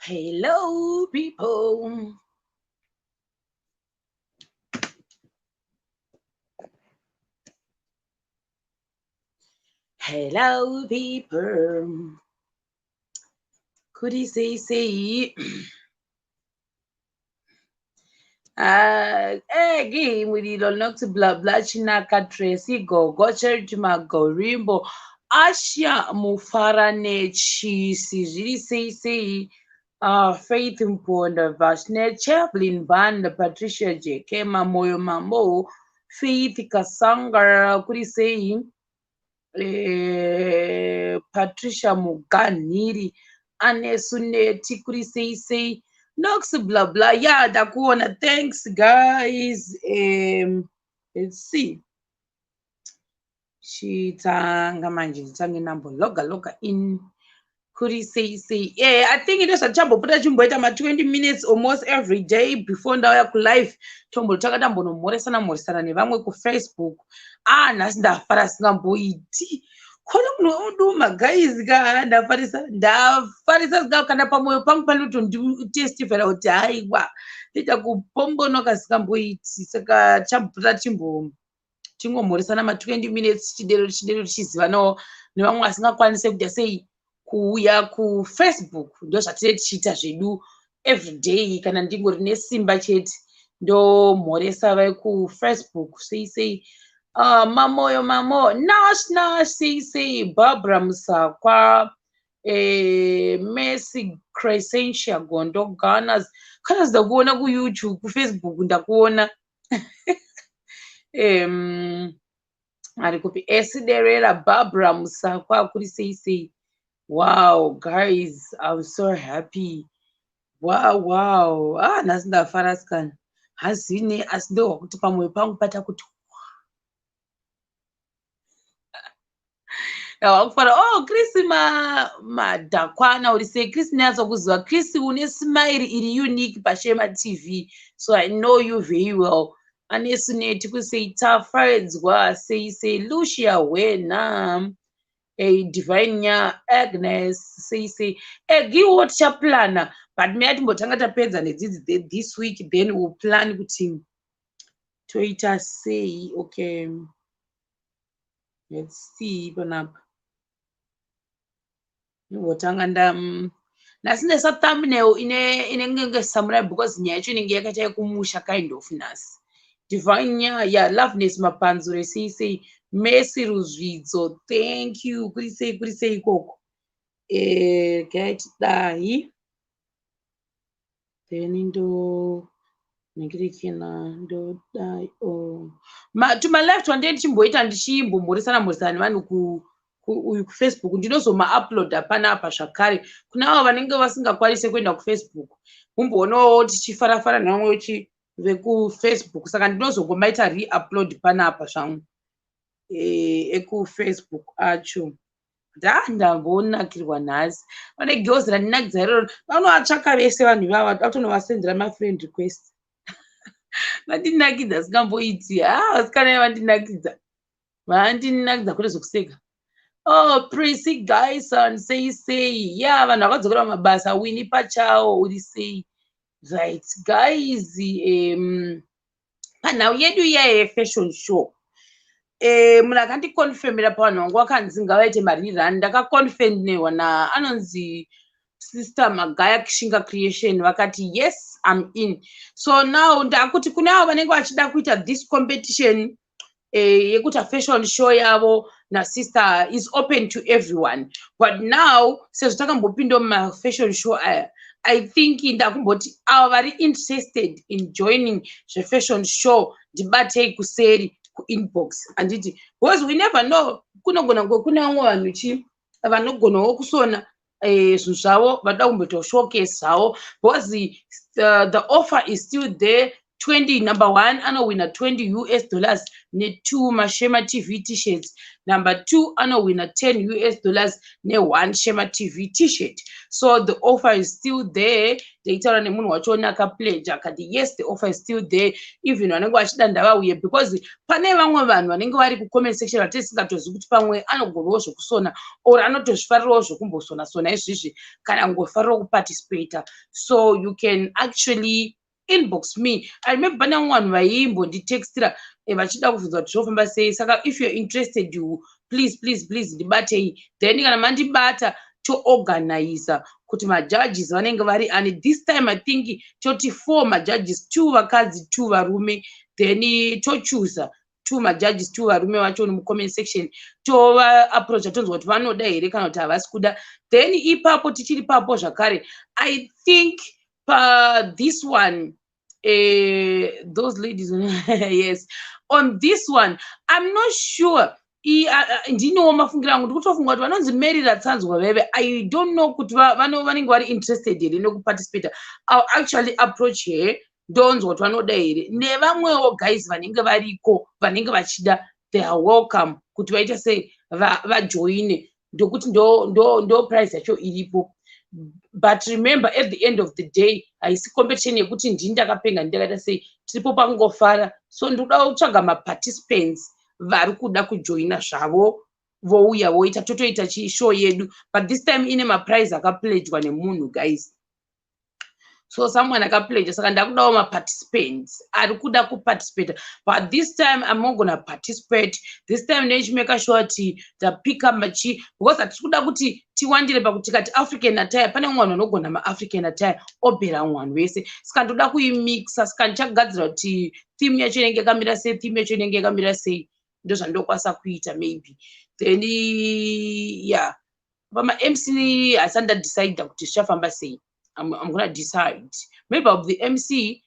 Hello, people. Hello, people. Kuri sei sei. Ah, eh, mulilo nokuti bla bla chinaka Tracy Gogo Charity Magorimbo Asha Mufara nechisi zviri sei sei. Faith Mponda Vashne Chaplin Band Patricia JK Mamoyo Mambo Faith Kasanga kuri sei. Patricia Muganhiri Anesu Neti kuri sei sei. Nox blah blah. Yeah, ndakuona. Thanks guys. Let's see. Chitanga manje nditange nambo loga loga in kuri sei sei. I think ndozvatichambopota chimboita ma 20 minutes almost every day before ndauya kulive, tombotanga tambonomhoresana mhoresana nevamwe kuFacebook. Ah, nhasi ndafara singamboiti kona munhu uduma guys ka. Ndafarisa, ndafarisa singa kana pamwoyo pangu panotonditestifera kuti haiwa, ndoita kupombonoka singamboiti. Saka tichambopota chimbo tingomhoresana ma 20 minutes chidero chidero, tichizivanawo nevamwe vasingakwanise kuita sei kuuya kuFacebook. Ndo zvatinee tichiita zvedu everyday. Kana ndingori nesimba chete, ndomhoresa vekufacebook. Sei sei. Mamoyo mamo nash nash, sei sei. Barbara Musakwa, Mercy Crescentia Gondo Ganas, kana zida kuYouTube, kuFacebook ndakuona. Ari kupi Esiderera? Barbara Musakwa, kuri sei sei? Wow guys, I'm so happy. Wow. Ah, nhasi ndafara sikana hazine, asi ndohwa kuti pamwoyo pangu pata kuti ndahwa. Oh, Chris Madhakwana, uri sei Chris? Ndinatsokuziva Chris, une smile iri unique paShema TV, so I know you very well. Anesuneti kusei, Tafadzwa sei sei, Lucia Hwena, a Divine Nya, Agnes sei sei. Egiwo tichaplana, but meya timbotanga tapedza nedzidzi this week, then we'll plan kuti toita sei. Okay, let's see panapa. Imbotanga nda nhasi ndaisa thumbnail ine inenge samurai because nyaya yacho inenge yakaita yekumusha kind of nhasi. Divine Nya ya, Loveness Mapanzure sei sei, Messi Ruzvidzo, thank you. Kuri sei, kuri sei ikoko? Gaitidai then ndo ningirikina ndodai. Oh. To my left wandee ndichimboita ndichimbomhoresana mhoresana nevanhu uyu kuFacebook, ndinozomauploada panapa zvakare kuna avo vanenge vasingakwanisi kuenda kuFacebook, mumboonawo tichifarafara nevamwe vekuFacebook. Saka ndinozongomaita reupload panapa zvangu ekuFacebook acho. Ndambonakirwa nhasi. Pane girls randinakidza iroro, vanovatsvaka vese vanhu ivava, vatonovasendera mafriend request. Vandinakidza singamboiti. Ha, vasikana vandinakidza, vandinakidza kwete zvokuseka. Oh, Prissy Guyson sei sei. Ya, vanhu vakadzokera mumabasa. Wini pachawo, uri sei? Right guys, panhau yedu iya yefashion show, munhu akandikonfemera pavanhu vangu vakanzi ngavaite marerun, ndakakonfemerwa naanonzi Sister Magaya Kishinga Creation, vakati yes, I'm in. So now ndakuti kune avo vanenge vachida kuita this competition yekuita fashion show yavo nasister is open to everyone. But now sezvo takambopinda mumafashion show aya, I think ndakumboti avo vari interested in joining zvefashion show, ndibatei kuseri kuinbox, handiti? Because we never know, kunogona kunge kune vamwe vanhu chi vanogonawo kusona zvinhu zvavo, vanoda kumboitawo showcase zvavo, because the offer is still there. 20. Number one anowina 20 US dollars ne2 maShema TV T-shirts. Number two anowina 10 US dollars ne1 Shema TV T-shirt. So the offer is still there. Ndeitaura nemunhu wachona akapledge, akati yes, the offer is still there, even vanenge vachida ndavauye, because pane vamwe vanhu vanenge vari kucomment section vatisingatozivi kuti pamwe anogonawo zvokusona or anotozvifarirawo zvokumbosona sona izvizvi, kana kungofarirawo kuparticipata. So you can actually inbox me. I remember pane vamwe vanhu vaimbonditextira vachida kubvunza kuti zvofamba sei. Saka if you are interested, you please, please, please ndibatei. Then kana mandibata, toorganiza kuti majudges vanenge vari ani. This time I think toti four majudges, two vakadzi, two varume. Then tochuza two majudges, two varume vacho mucomment section, tovaapproacha, tonzwa kuti vanoda here kana kuti havasi kuda. Then ipapo tichiri papo zvakare, I think pa this one, those ladies, yes, on this one I'm not sure. Ndiniwo mafungiro angu, ndikutofunga kuti vanonzi Mary Ratsanzwa veve, I don't know kuti vanenge vari interested here nekuparticipata. I'll actually approach her, ndonzwa kuti vanoda here. Nevamwewo guys vanenge variko, vanenge vachida, they are welcome kuti vaite sei, vajoine, ndokuti ndo price yacho iripo. But remember, at the end of the day, haisi competition yekuti ndini ndakapenga, ndakaita sei. Tiripo pakungofara. So ndikuda kutsvaga maparticipants vari kuda kujoina zvavo, vouya voita, totoita chishow yedu. But this time ine maprize akapledgwa nemunhu, guys. So someone akapledga, saka ndakudawo maparticipants ari kuda kuparticipata. But this time I'm not gonna participate. This time nechimake sure kuti tapika machi, because hatisi kuda kuti tiwandire pakuti tikati African attire, pane mumwe vanhu vanogona maAfrican attire, obhera mumwe vanhu vese. Saka ndoda kuimixa. Saka ndichagadzira kuti theme yacho inenge yakamira sei, theme yacho inenge yakamira sei. Ndo zvandokwanisa kuita maybe. Then yeah, pamaMC hasati ndadecida kuti zvichafamba sei. I'm gonna decide. Maybe I'll be the MC.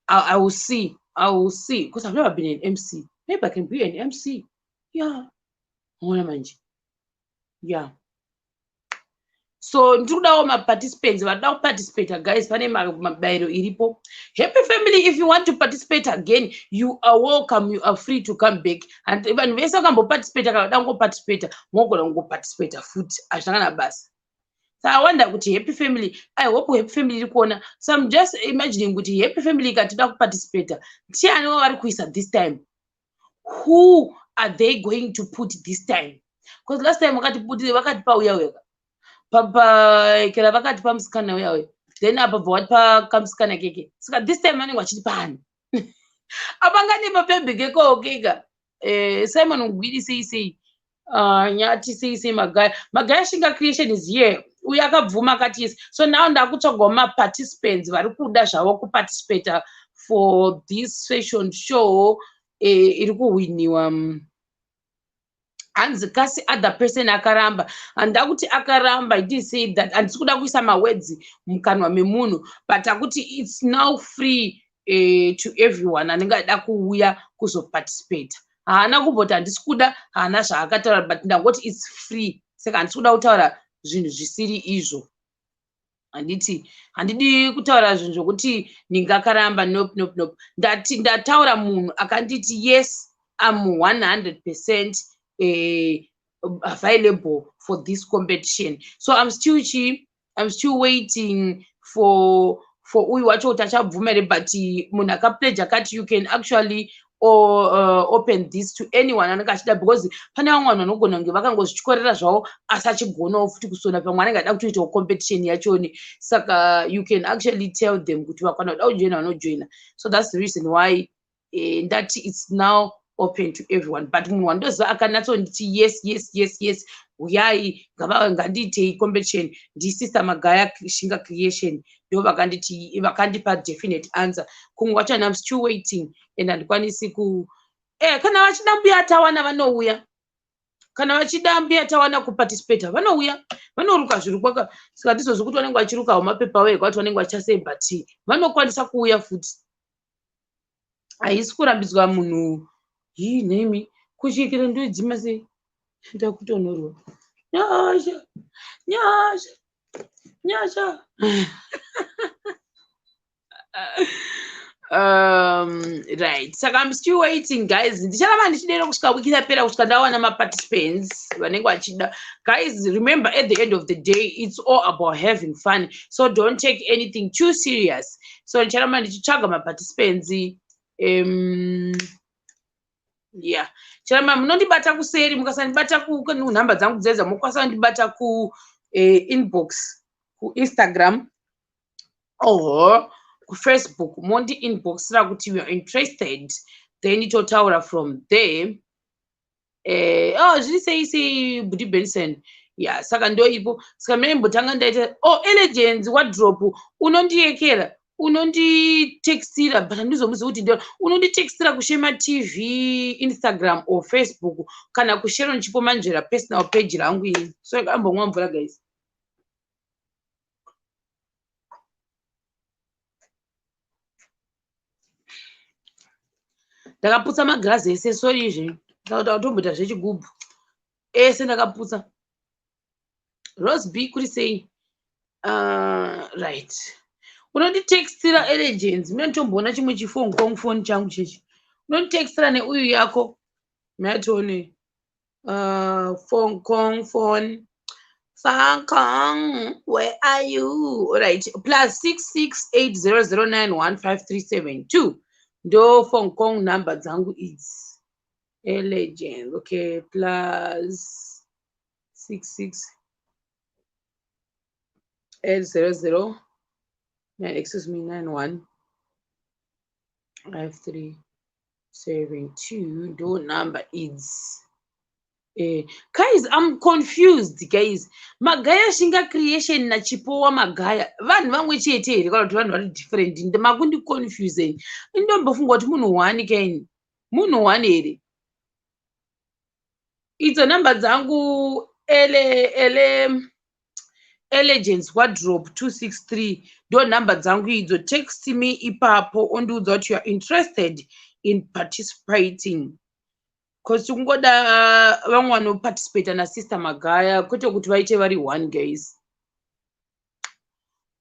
I will see. I will see. Because I've never been an MC. Maybe I can be an MC. Yeah. Ngona manje. Yeah. So ndikudawo maparticipants vanoda kuparticipata, guys. Pane mabayiro iripo. Happy Family, if you want to participate again, you are welcome. You are free to come back. And vanhu vese vakamboparticipata, kana vada kungoparticipata, mogona kungoparticipata futi, hazvina kana basa. So I wonder kuti Happy Family, I hope Happy Family iri kuona. So I'm just imagining kuti Happy Family ikatida kuparticipata, ndiani wavari kuisa this time? Who are they going to put this time? Because last time vakatipa uya uya pakera, vakatipa musikana uya uya, then apa bva watipa kamusikana keke. Saka this time vanenge vachitipa ani? Apangane mapembe kekowo keka. Simon Ngwiri, sei sei? Nyati, sei sei? Magaya, Magaya Shinga Creation is here. Uyo akabvuma, akati yes. So now ndakutsvagawo maparticipants vari kuda zvavo kuparticipata for this fashion show iri kuhwiniwa. Hanzi kasi other person akaramba. Handida kuti akaramba. I didn't say that. Handisi kuda kuisa mawords mukanwa memunhu, but akuti it's now free to everyone anenge achida kuuya kuzoparticipata. Haana kumboti handisi kuda, haana zvaakataura, but ndangoti it's free. Saka handisi kuda kutaura zvinhu zvisiri izvo. Handiti handidi kutaura zvinhu zvokuti ndingakaramba. Nope, nope, nope. Ndati ndataura munhu akanditi yes, I'm 100% available for this competition. So I'm still waiting for uyu wacho kuti achabvuma here. But munhu akapledge akati you can actually or open this to anyone anenge achida, because pane vamwe vanhu vanogona kunge vakangozvityorera zvavo asi achigonawo futi kusona. Pamwe anenge achida kutoitawo competition yachoni. Saka you can actually tell them kuti vakwana kuda kujoina, vanojoina. So that's the reason why ndati it's now open to everyone. But munhu wandoziva akanatsonditi yes, uyai, ngandiitei competition, ndisister Magaya Shinga Creation. Ndo vakanditi, vakandipa definite answer. Kumwe kwacho I'm still waiting and handikwanisi ku kana vachida Mbuya Tawana vanouya, kana vachida Mbuya Tawana kuparticipata vanouya, vanoruka zvirukwa. Saka ndizvozvo kuti vanenge vachirukawo mapepa vega, kuti vanenge vachasei, but vanokwanisa kuuya futi. Haisi kurambidzwa munhu. Hii nemi, kusvikira ndodzima sei? Ndakutonhorwa. Nyasha, nyasha, nyasha. Right, saka I'm still waiting, guys. Ndicharamba ndichidero kusvika wiki yapera, kusvika ndawana maparticipants vanenge vachida. Guys, remember, at the end of the day it's all about having fun, so don't take anything too serious. So ndicharamba ndichitsvaga maparticipants. Yeah, charamba munondibata kuseri. Mukasandibata kunhamba dzangu dzedza, mukwanisa kundibata kuinbox kuInstagram or kuFacebook, mondi-inboxira kuti you are interested, then totaura from there. Oh, zviri sei sei, Budi Benson? Ya, saka ndo ipo. Saka mine mbotanga ndaita, oh, Elegance Wardrobe, unondiyekera, unonditextira, but handizomuzivi kuti ndio unonditextira kuShema TV Instagram or Facebook, kana kuSharon Chipo Manzvera personal page rangu ini. So ambomwa mvura, guys. Ndakaputsa magirazi ese, sorry izve. Ndakutomboita zvechigubhu, ese ndakaputsa. Rose B, kuri sei? Right, unonditextira, Elegance. Mine nditomboona chimwe chifoni kong foni changu chechi. Unonditextira neuyu yako matione. Phone kong phone Kong, where are you? Right, +66 800915372 ndo phone kong number dzangu idzi. Elegance, okay, +66 800 9, excuse me, 915372 ndo number idzi. Guys, I'm confused, guys. Magaya Shinga Creation naChipo waMagaya vanhu vamwe chete here, kana kuti vanhu vari different? Makundiconfuseni. Indombofunga kuti munhu one kaini, munhu one here? Idzo namba dzangu, ele ele Elegance Wardrobe 263 ndo nhamba dzangu idzo. Text me ipapo, ondiudza kuti you are interested in participating, because tikungoda vamwe vanoparticipata nasister Magaya, kwete kuti vaite vari one, guys.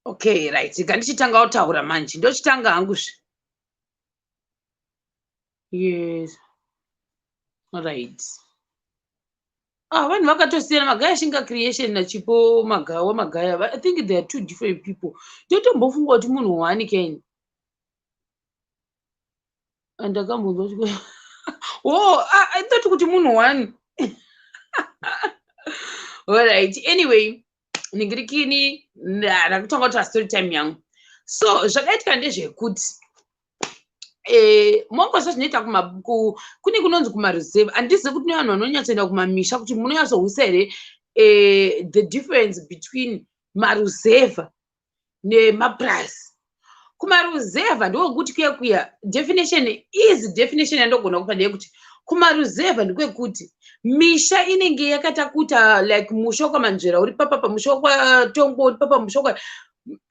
Okay, right, ngandichitanga kutaura manje. Ndochitanga hanguzve. Yes, right. Ah, vanhu vakatosiyana. Magaya Shinga Creation naChipo Magaya waMagaya, I think they are two different people. Ndotombofunga kuti munhu one keni. Andakambonzwa, oh, I thought kuti munhu one. Alright, anyway, ningirikini, ndakutanga kutaura story time yangu. So zvakaitika ndezvekuti mongosa zvinoita kune kunonzi kumareserve. Handizivi kuti nevanhu vanonyatsoenda kumamisha kuti munonyatsohwisa here the difference between maruzevha nemapurasi. Kumaruzevha ndokwekuti kuya kuya, definition, easy definition yandogona kupa ndeyekuti kumaruzevha ndekwekuti misha inenge yakatakuta, like musha wekwaManzvera uri papapa, musha wekwaTongo uri papa, musha wekwa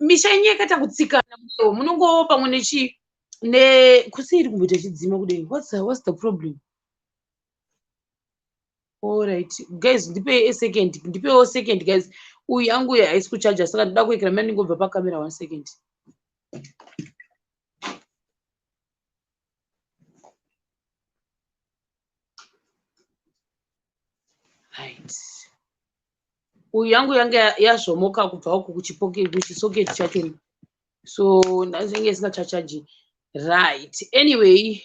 misha inye yakaita kutsikana. Munongowo pamwe nechi ne kusiri kumboita chidzima kudai. What's the problem? Alright guys, ndipe a second, ndipewo second, guys. Uyu yangu uyu haisi kuchaja, saka ndoda kuekera mani ndingobva pakamera. One second. Right, uyu yangu yanga yazvomoka kubva uku kuchisoketi chacho, so ndazenge isingachachaji. Right, anyway,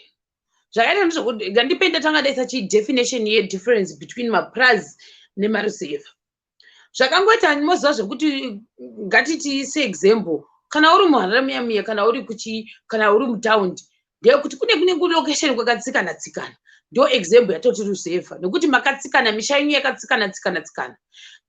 zvakaita ndezvekuti ngandipe ndatanga ndaisa chidefinition yedifference between mapraz nemaruzevha. Zvakangoita, moziva zvekuti, ngatiti seexample, kana uri muHarare muya muya, kana uri kuchi, kana uri mutaundi, ndeyekuti kune kulocation kwakatsikana tsikana. Ndo example yatoti ruzevha, nekuti makatsikana, misha yenyu yakatsikana tsikana tsikana.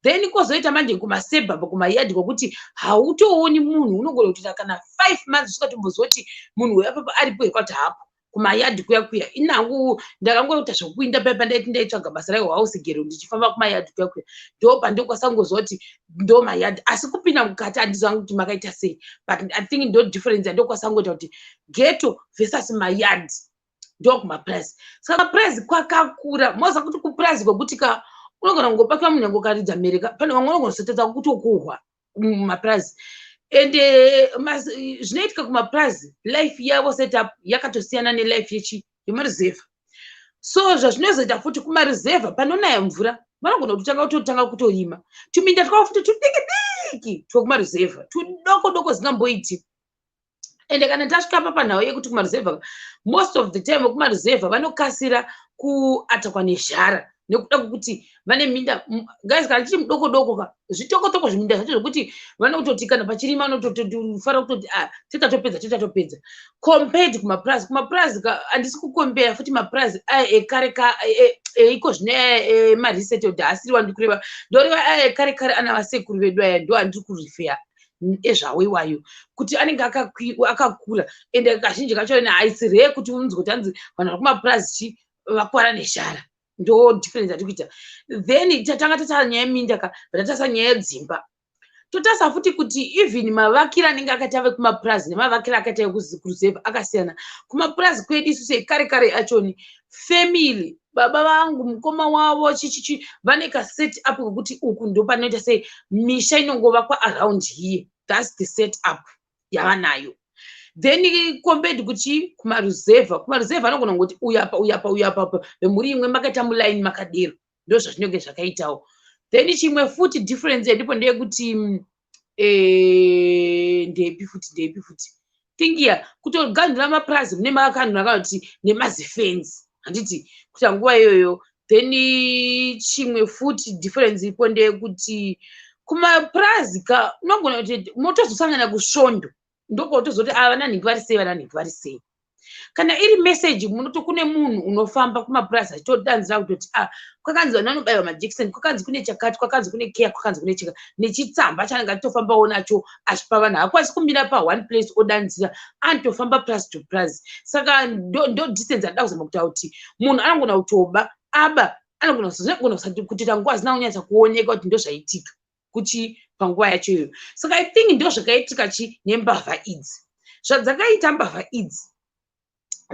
Then kwozoita manje kumasuburbs, kumayadhi, kwokuti hautooni munhu. Unogona kutoita kana 5 months usingatombozwa kuti munhu weapapo aripo here, kwati hapo kumayadhi kuya kuya. Inhangu ndakangoita zvokuinda paya pandaiti ndaitsvaga basa rehouse girl, ndichifamba kumayadhi kuya kuya, ndo pandokwasangoziva kuti ndo mayadhi, asi kupinda mukati handizvangu kuti makaita sei. But I think ndo difference yandokwasangoita kuti ghetto versus mayadhi, ndo kumapurazi. Saka mapurazi kwakakura, moziva kuti kupurazi kwekuti ka unogona kungopakira munhu yange ukaridza mhereka, pane vamwe unogona kusetedza kutokuhwa mumapurazi. Ende zvinoitika kumapurazi, life yavo setup yakatosiyana nelife yechi yemaruzevha. So zvazvinozoita futi, kumaruzevha panonaya mvura vanogona kutotanga kutotanga kutorima tuminda twavo futi tudiki diki twekumaruzevha, tudoko doko zingamboiti. Ende kana tasvika pa panhau yekuti kumaruzevha, most of the time vekumaruzevha vanokasira kuattackwa nezhara nekuda kwekuti vane minda, guys, kana chiri mudoko doko ka, zvitokotoko zviminda zvacho, zvokuti vanototi kana pachirima vanotofanira kutoti, "Ah, titatopedza, titatopedza," compared kumapurazi. Kumapurazi handisi kucompare futi mapurazi aya ekare eiko zvino emaresettled, haasiri wandiri kureva. Ndoreva aya ekare kare, ana vasekuru vedu aya, ndo andiri kurefer ezvawo iwayo, kuti anenge akakura. Ende kazhinji kacho haisi rare kuti unzwe kuti hanzi vanhu vari kumapurazi chi vakwara nezhara. Ndo difference yatiri kuita. Then tatanga tatara nyaya yeminda ka, tatarisa nyaya yedzimba, totarisa futi kuti even mavakiro anenge akaita vekumapurazi nemavakiro akaita ekuruzevha akasiyana. Kumapurazi kwedu isusu ekare kare achoni, family, baba vangu, mukoma wavo, chichichi, vane kaset up kekuti uku ndo panoita sei, misha inongovakwa around here. That's the set up yavanayo. Then compared kuchi kumaruzevha, kumaruzevha anogona kungoti uyu apa, uyu apa, uyu apa apa, vemhuri imwe makaita mulaini makadero. Ndo zvazvinenge zvakaitawo. Then chimwe futi difference yadipo ndeyekuti ndepi futi, ndepi futi thingiya kutoganhura mapurazi mune makaganhura kana kuti nemazifenzi, handiti, kuita nguva iyoyo. Then chimwe futi difference ipo ndeyekuti kumapurazi ka unogona kuti motozosangana kusvondo, ndokotozoti ava vananhingi vari sei, vananhingi vari sei. Kana iri meseji, munoti kune munhu unofamba kumapurazi achitodanzira kutoti, "A ah, kwakanzi vanhu vanobayiwa majekiseni, kwakanzi kune chakati, kwakanzi kune keya, kwakanzi kune cheka," nechitsamba chaanenge achitofambawo nacho achipa vanhu. Haakwanisi kumira paone place odanzira, anotofamba plus to plus. Saka ndo distance andida kuzama kutaura kuti munhu anogona kutoba, aba, anogona kutoita nguva zina kunyatsa kuoneka kuti ndo zvaitika kuchi panguva yacho iyoyo. Saka I think ndo zvakaitika chi nembavha idzi. Zvadzakaita mbavha idzi,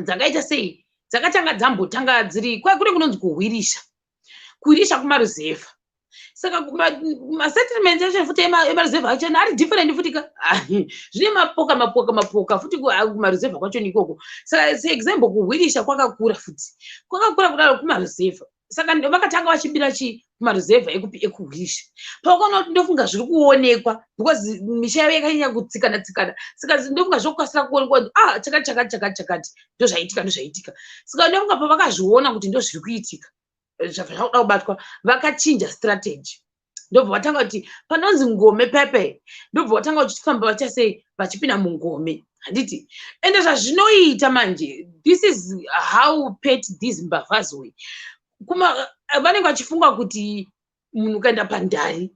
dzakaita sei? Dzakatanga dzambotanga dziri kune kunonzi kuhwirisha, kuhwirisha kumaruzevha. Saka masettlement acho futi emaruzevha acho ari different futi ka, zvine mapoka mapoka mapoka futi kumaruzevha kwacho ikoko. Saka seexample, kuhwirisha kwakakura futi, kwakakura kudaro kumaruzevha. Saka vakatanga vachibira chi kumaruzevha ekupi? Ekuhwisha. Pavakaona kuti ndofunga zviri kuonekwa, because misha yavo yakanyanya kutsikana tsikana, saka ndofunga zvokukasira kuonekwa kuti, ah, chakati chakati chakati chakati ndozvaitika, ndozvaitika. Saka ndofunga pavakazviona kuti ndo zviri kuitika, zvabva zvakuda kubatwa, vakachinja strategy. Ndobva vatanga kuti panonzi Ngome pepe, ndobva vatanga vachifamba vachasei, vachipinda muNgome, handiti? Ende zvazvinoita manje, this is how petty these mbavhas were. Kuma vanenge vachifunga kuti munhu ukaenda pandari,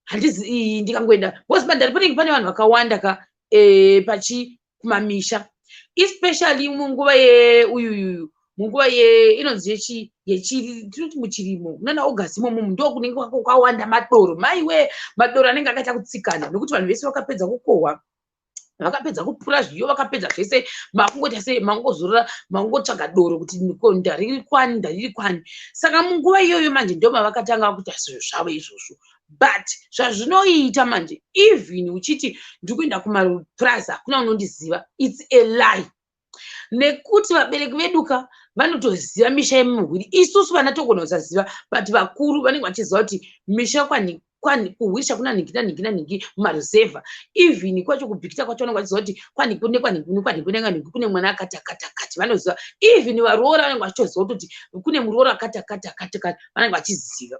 handizi ndikangoenda, because pandari panenge pane vanhu vakawanda ka, pachi kumamisha, especially munguva yeuyuyuyu, munguva inonzi yechi yechi tinoti muchirimo, munana August imomo, ndo kunenge kwakawanda madoro. Maiwe, madoro anenge akaita kutsikana nekuti vanhu vese vakapedza kukohwa, vakapedza kupura zviyo, vakapedza zvese, makungoita sei? Mangozorora, mangotsvaga doro kuti ndariri kwani, ndariri kwani. Saka munguva iyoyo manje ndo mavakatanga kuita zvinhu zvavo izvozvo. But zvazvinoita manje, even uchiti ndiri kuenda kumapurazi, hakuna unondiziva, it's a lie, nekuti vabereki vedu ka vanotoziva misha yemuhwiri. Isusu vana togona kusaziva, but vakuru vanenge vachiziva kuti misha kwani kuhwisha kuna nhingi nanhingi nanhingi mumaruzevha. Even kwacho kuBikita kwacho vanenge vachiziva kuti kwanhingi nekwanhingi nekwanhingi nekwanhingi kune mwana akati akati akati. Vanoziva. Even varoora vanenge vachitoziva kutoti kune muroora akati akati akati akati, vanenge vachiziva.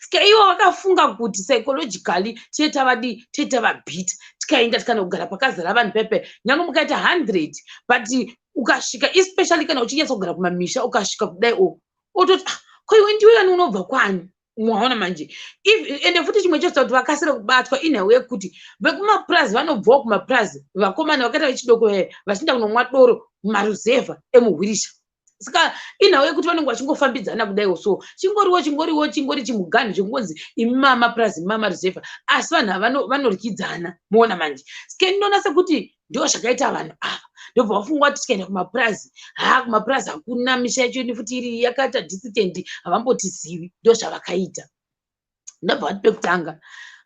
Saka ivo vakafunga kuti psychologically tee tavadii, tee tavabhita, tikaenda tikanogara pakazara vanhu pepe, nyange mukaita 100, but ukasvika, especially kana uchinyatsa kugara kumamisha, ukasvika kudai o ototi, "Ah, ko iwe ndiwe yani? Unobva kwani?" Mwaona manje? Ende futi chimwe choita kuti vakasire kubatwa inhau yekuti vekumapurazi vanobvawo kumapurazi, vakomana vakaita vechidoko vaya vachienda kunomwa doro mumaruzevha emuhwirisha. Saka inhau yekuti vanenge vachingofambidzana kudaiwo. So chingoriwo chingoriwo chingori chimuganhu chekungonzi imi mamapurazi, mamaruzevha, asi vanhu ava vanoryidzana. Muona manje? Saka ndinoona sekuti ndo zvakaita vanhu ava. Ndobva vafunga kuti tikaenda kumapurazi, ha, kumapurazi hakuna misha yacho ini futi iri yakaita distant, havambotizivi. Ndo zvavakaita. Ndobva vati pekutanga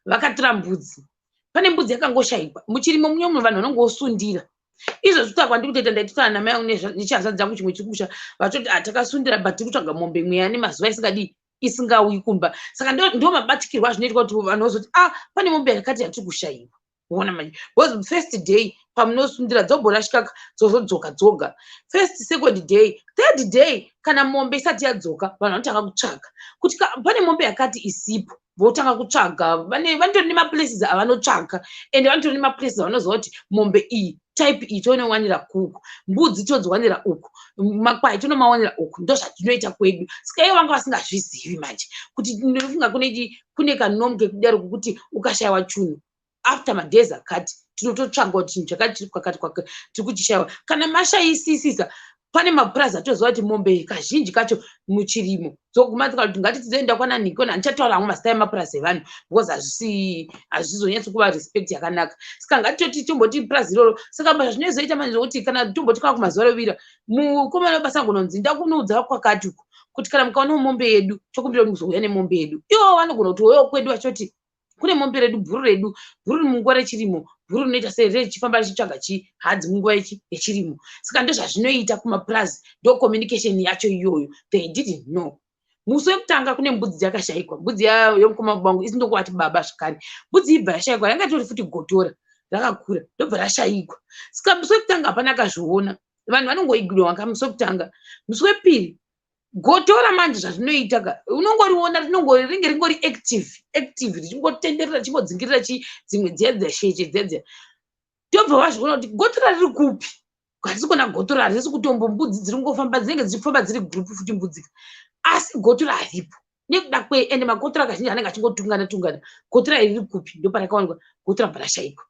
vakatora mbudzi. Pane mbudzi yakangoshayikwa muchirimo munyomwe, vanhu vanongosundira. Izvozvi kutaura kwandiri kutoita, ndaitotaura namai angu nechihazvanzi changu chimwe chiri kumusha, vatoti hatakasundira, but tiri kutsvaga mombe mweya nemazuva isingadii, isingauyi kumba. Saka ndo mabatikirwo azvinoitwa kuti vanhu vozoti, "Ah, pane mombe yakati yatiri kushayiwa." Uona manje, because first day pamunosundira, dzomborashika, dzozodzoka dzoga. First, second day, third day, kana mombe isati yadzoka, vanhu vanotanga kutsvaga kuti pane mombe yakati isipo. Votanga kutsvaga, vanotori nemaplaces avanotsvaga, ende vanotori nemaplaces avanoziva kuti mombe iyi, type iyi, toinowanira kuku, mbudzi todziwanira uku, makwai tonomawanira uku. Ndo zvatinoita kwedu. Saka ivo vanga vasingazvizivi manje kuti ndinofunga kune kanomu kekudaro kokuti ukashayiwa chunhu, after madays akati tinototsvaga kuti chinhu chakati chiri kwakati kwakati, tiri kuchishayiwa. Kana mashayisisisa, pane mapurazi atoziva kuti mombe kazhinji kacho muchirimo dzoguma kuti ngati tizoenda kwananhikona. Handichataura hangu mazita emapurazi evanhu because hazvisi, hazvizonyatsi kuva respect yakanaka. Saka ngatitoti tomboti purazi iroro. Saka zvinozoita manje zvokuti kana tomboti kwava kumazuva rovira, mukomana webasa angononzi, "Ndakunoudza kwakati uku kuti kana mukaona mombe yedu, tokumbira kuti muzouya nemombe yedu." Ivo vanogona kuti wewo kwedu vachoti kune mombe redu, bhuru redu, bhuru munguva rechirimo, bhuru rinoita sei, richifamba richitsvaga chihadzi munguva yechirimo. Saka ndozvazvinoita kumapurazi, ndo communication yacho iyoyo. They didn't know. Musi wekutanga kune mbudzi dzakashayikwa, mbudzi yomukoma wangu, isi ndokuvati baba zvakare. Mbudzi ibva yashayikwa, yanga itori futi gotora rakakura, ndobva rashayikwa. Saka musi wekutanga hapana akazviona, vanhu vanongoignora musi wekutanga. Musi wepiri, gotora manje zvazvinoita ka, unongoriona rinenge ringori active active, richingotenderera, richingodzingirira dzimwe dziya dzasheche dziya dziya. Tobva vazviona kuti gotora riri kupi? Hatisi kuona gotora, harisi kutombo. Mbudzi dziri kungofamba, dzinenge dzichifamba dziri group futi mbudzi, asi gotora haripo. Nekuda kwei? Ende magotora kazhinji anenge achingotungana tungana. Gotora iri riri kupi? Ndoparakawanikwa gotora bva rashayikwa.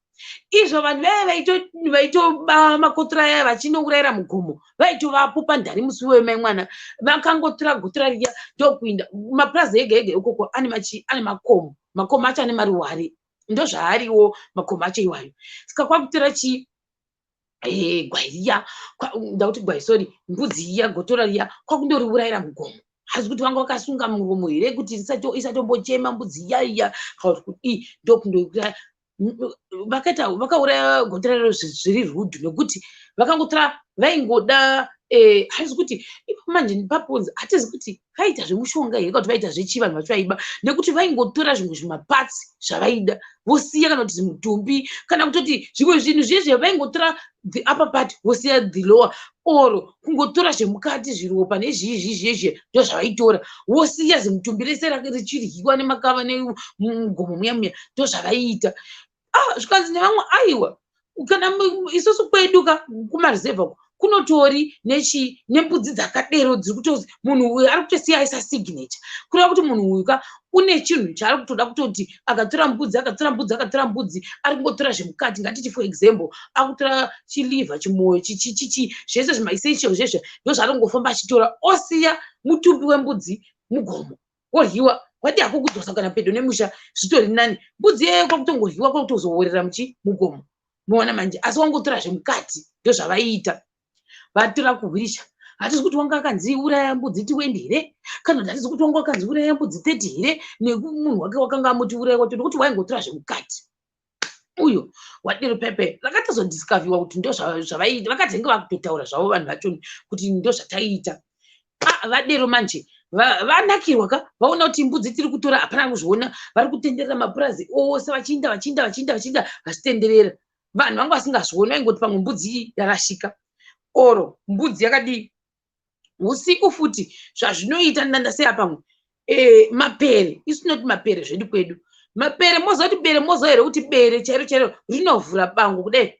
Izvo vanhu vaya vaitoba makotora aya vachinourayira mugomo vaitovapo pandani. Musi wemai mwana vakangotora gotora riya, ndokuinda mapurazi ega ega ikoko ane makomo. Makomo acho ane maruware, ndozvaariwo makomo acho iwayo. Saka kwakutora chii, gwai riya, ndakuti gwai, sorry, mbudzi iya, gotora riya, kwakundoriurayira mugomo. Hazi kuti vanga vakasunga muromo here kuti isatombochema mbudzi iya iya, kana kuti kudii? Ndokundouraya. Vakaita vakauraya gotora rero zviri rude, nekuti vakangotora vaingoda. Hazi kuti ipo manje paponzi hatizi kuti vaita zvemushonga here kana kuti vaita zvechi. Vanhu vacho vaiba nekuti vaingotora zvimwe zvimaparts zvavaida vosiya, kana kuti zvimutumbi, kana kutoti zvimwe zvinhu zvezve, vaingotora the upper part vosiya the lower, or kungotora zvemukati, zviropa nezvii zvezve, ndo zvavaitora, vosiya zimutumbi rese richiryiwa nemakava nemugomo muya muya. Ndo zvavaiita. Ah, zvikanzi nevamwe, aiwa, kana isusu kwedu ka kumareserve uko kunotori nechi nembudzi dzakadero dziri kutozi munhu uyu ari kutosiya aisa signature, kureva kuti munhu uyu ka une chinhu chaari kutoda kutoti akatora mbudzi, akatora mbudzi, akatora mbudzi, ari kungotora zvemukati. Ngatiti, for example, akutora chiliver, chimwoyo, chichichichi, zvese zvimaessential zvezve, ndo zvaari kungofamba achitora, osiya mutumbi wembudzi mugomo woryiwa. Wadi hako kudzosa kana pedo nemusha, zvitori nani. Mbudzi iyeyo kwakutongoryiwa, kwakutozoworera muchi mugomo. Muona manje, asi wangotora zvemukati. Ndo zvavaiita. Vatora kuhwirisha, hatisi kuti wanga akanzi uraya mbudzi 20 here, kana kuti hatisi kuti wanga akanzi uraya mbudzi 30 here, nemunhu wake wakanga amuti uraya wacho, nekuti waingotora zvemukati uyo wadero pepe. Rakatozodiscoverwa kuti ndo zvavaiita. Vakatenge vakutotaura zvavo vanhu vacho kuti ndo zvataiita. Ah, vadero manje vanakirwa ka, vaona kuti mbudzi tiri kutora, hapana kuzviona. Vari kutenderera mapurazi ose, vachiinda, vachiinda, vachiinda, vachiinda, vachitenderera. Vanhu vanga vasingazvioni, vaingoti pamwe mbudzi iyi yarashika oro mbudzi yakadii. Usiku futi zvazvinoita, ndandasiya pamwe mapere. Isu tinoti mapere zvedu kwedu. Mapere, moziva kuti bere, moziva here kuti bere chairo chairo rinovhura bango kudai?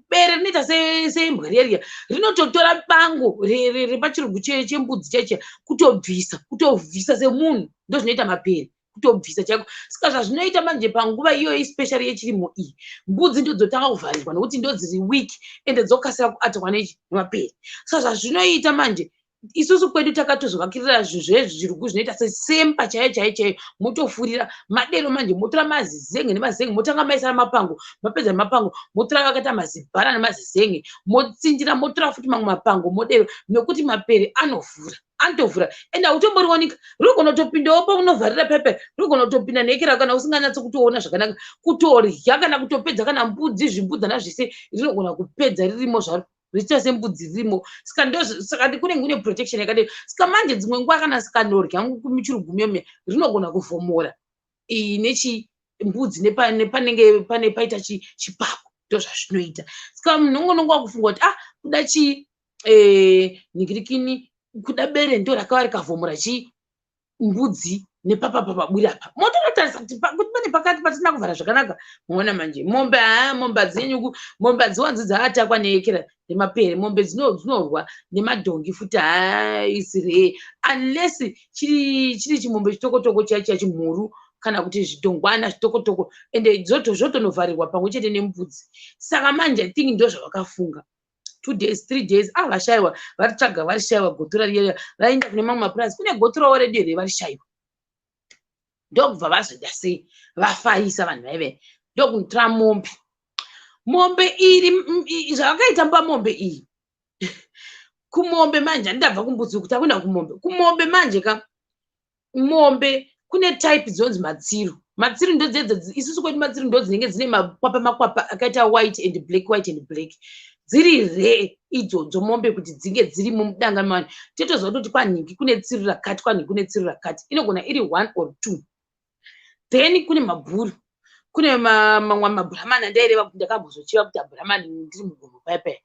Bere rinoita seimbwa riya riya, rinototora bango repachirungu chembudzi chaicha, kutobvisa, kutobvisa semunhu. Ndo zvinoita mapere, kutobvisa chaiko. Saka zvazvinoita manje panguva iyoyo, especially yechirimo iyi, mbudzi ndodzotanga kuvharirwa nekuti ndo dziri weak, ende dzokasira kuattackwa nemapere. Saka zvazvinoita manje, isusu kwedu takatozovakirira zvezvirugu zvinoita sesemba chaiyo chaiyo chaiyo. Motofurira madero manje, motora mazizenge nemazenge, motanga maisana mapango. Mapedza nemapango, motora vakaita mazibhara nemazizenge, motsindira, motora futi mamwe mapango, modero, nekuti mapere anovhura. Anotovhura, ende hautomboriwanika. Rinogona kutopindawo paunovharira pepe, rinogona kutopinda nekera kana usinganyatso kutoona zvakanaka, kutorya kana kutopedza kana mbudzi, zvimbudzana zvese rinogona kupedza ririmo zvaro, richiita sembudzi ririmo. Saka ndo saka kunenge kune protection yakadai. Saka manje dzimwe nguva kana sikandorya muchirugumi yomuya, rinogona kuvhomora iyi nechi mbudzi nepanenge pane paita chipako. Ndo zvazvinoita. Saka munhu ungononga wakufunga kuti, ah, kuda chii, nhingirikini, kuda bere ndo rakava rikavhomora chii, mbudzi nepapapapaburi apa. Motonotarisa kuti pane pakati patisina kuvhara zvakanaka. Muona manje mombe, haa, mombe hadzinyanyi, mombe hadziwanzi dzaatakwa neekera nemapere. Mombe dzinorwa nemadhongi futi. Haa, is rare unless chiri chimombe chitokotoko chiya chiya, chimhuru kana kuti zvidhongwana zvitokotoko, ende zvotonovharirwa pamwe chete nembudzi. Saka manje I think ndo zvavakafunga. 2 days, 3 days, ah, vashayiwa. Varitsvaga, varishayiwa gotora riya. Vaenda kune mamwe mapurazi, kune gotorawo redu here, varishayiwa. Ndokubva vazoita sei? Vafarisa vanhu vaive, ndokunotora mombe. Mombe iri, zvavakaita pamombe iyi, kumombe manje, handabva kumbudzi kuti akuenda kumombe. Kumombe manje ka, mombe kune type dzinonzi matsiru. Matsiru ndodzedza isusu kwedu. Matsiru ndo dzinenge dzine makwapa makwapa akaita white and black, white and black. Dziri rare idzodzo mombe kuti dzinge dzirimo mudanga mevanhu. Totoziva kuti kwanhingi kune tsiru rakati, kwanhingi kune tsiru rakati, inogona iri one or two. Then kune mabhuru, kune mamwe mabhuramani andaireva kuti ndakambozochiva kuti abhuramani ndiri mugomo paya paya.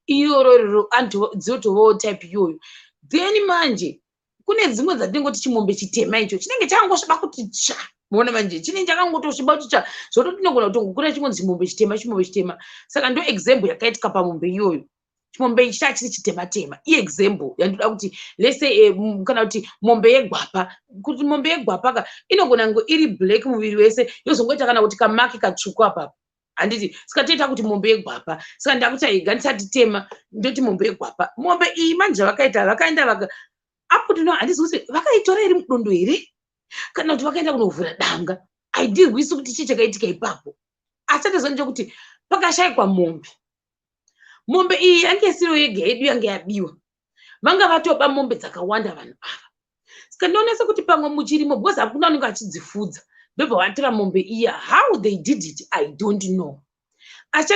Iroro rero dzinotovawo type iyoyo. Then manje kune dzimwe dzatinongoti chimombe chitema, icho chinenge chakangosviba kuti tsva. Muona manje chinenge chakangotosviba kuti tsva, zvototi tinogona kutongokura chingonzi chimombe chitema, chimombe chitema. Saka ndo example yakaitika pamombe iyoyo. Chimombe ichi chachiri chitema tema. Iexample yandoda kuti lese kana kuti mombe yegwapa, kuti mombe yegwapa ka inogona kunge iri black muviri wese, yozongoita kana kuti kamark katsvuku apapo, handiti? Saka toita kuti mombe yegwapa. Saka ndakuti aiga ndisati tema, ndoti mombe yegwapa. Mombe iyi manje vakaita, vakaenda vaka apo tino, handizi kuti vakaitora iri mudondo here kana kuti vakaenda kunovhura danga. Haidirwisi kuti chii chakaitika ipapo, asi chandazwa ndechekuti pakashayikwa mombe. Mombe iyi yange isiriyo yega yedu yange yabiwa, vanga vatoba mombe dzakawanda vanhu ava. Saka ndionesa kuti pamwe muchirimo, because hakuna anenge achidzifudza, ndobva vatora mombe iya. How they did it, I don't know. Asi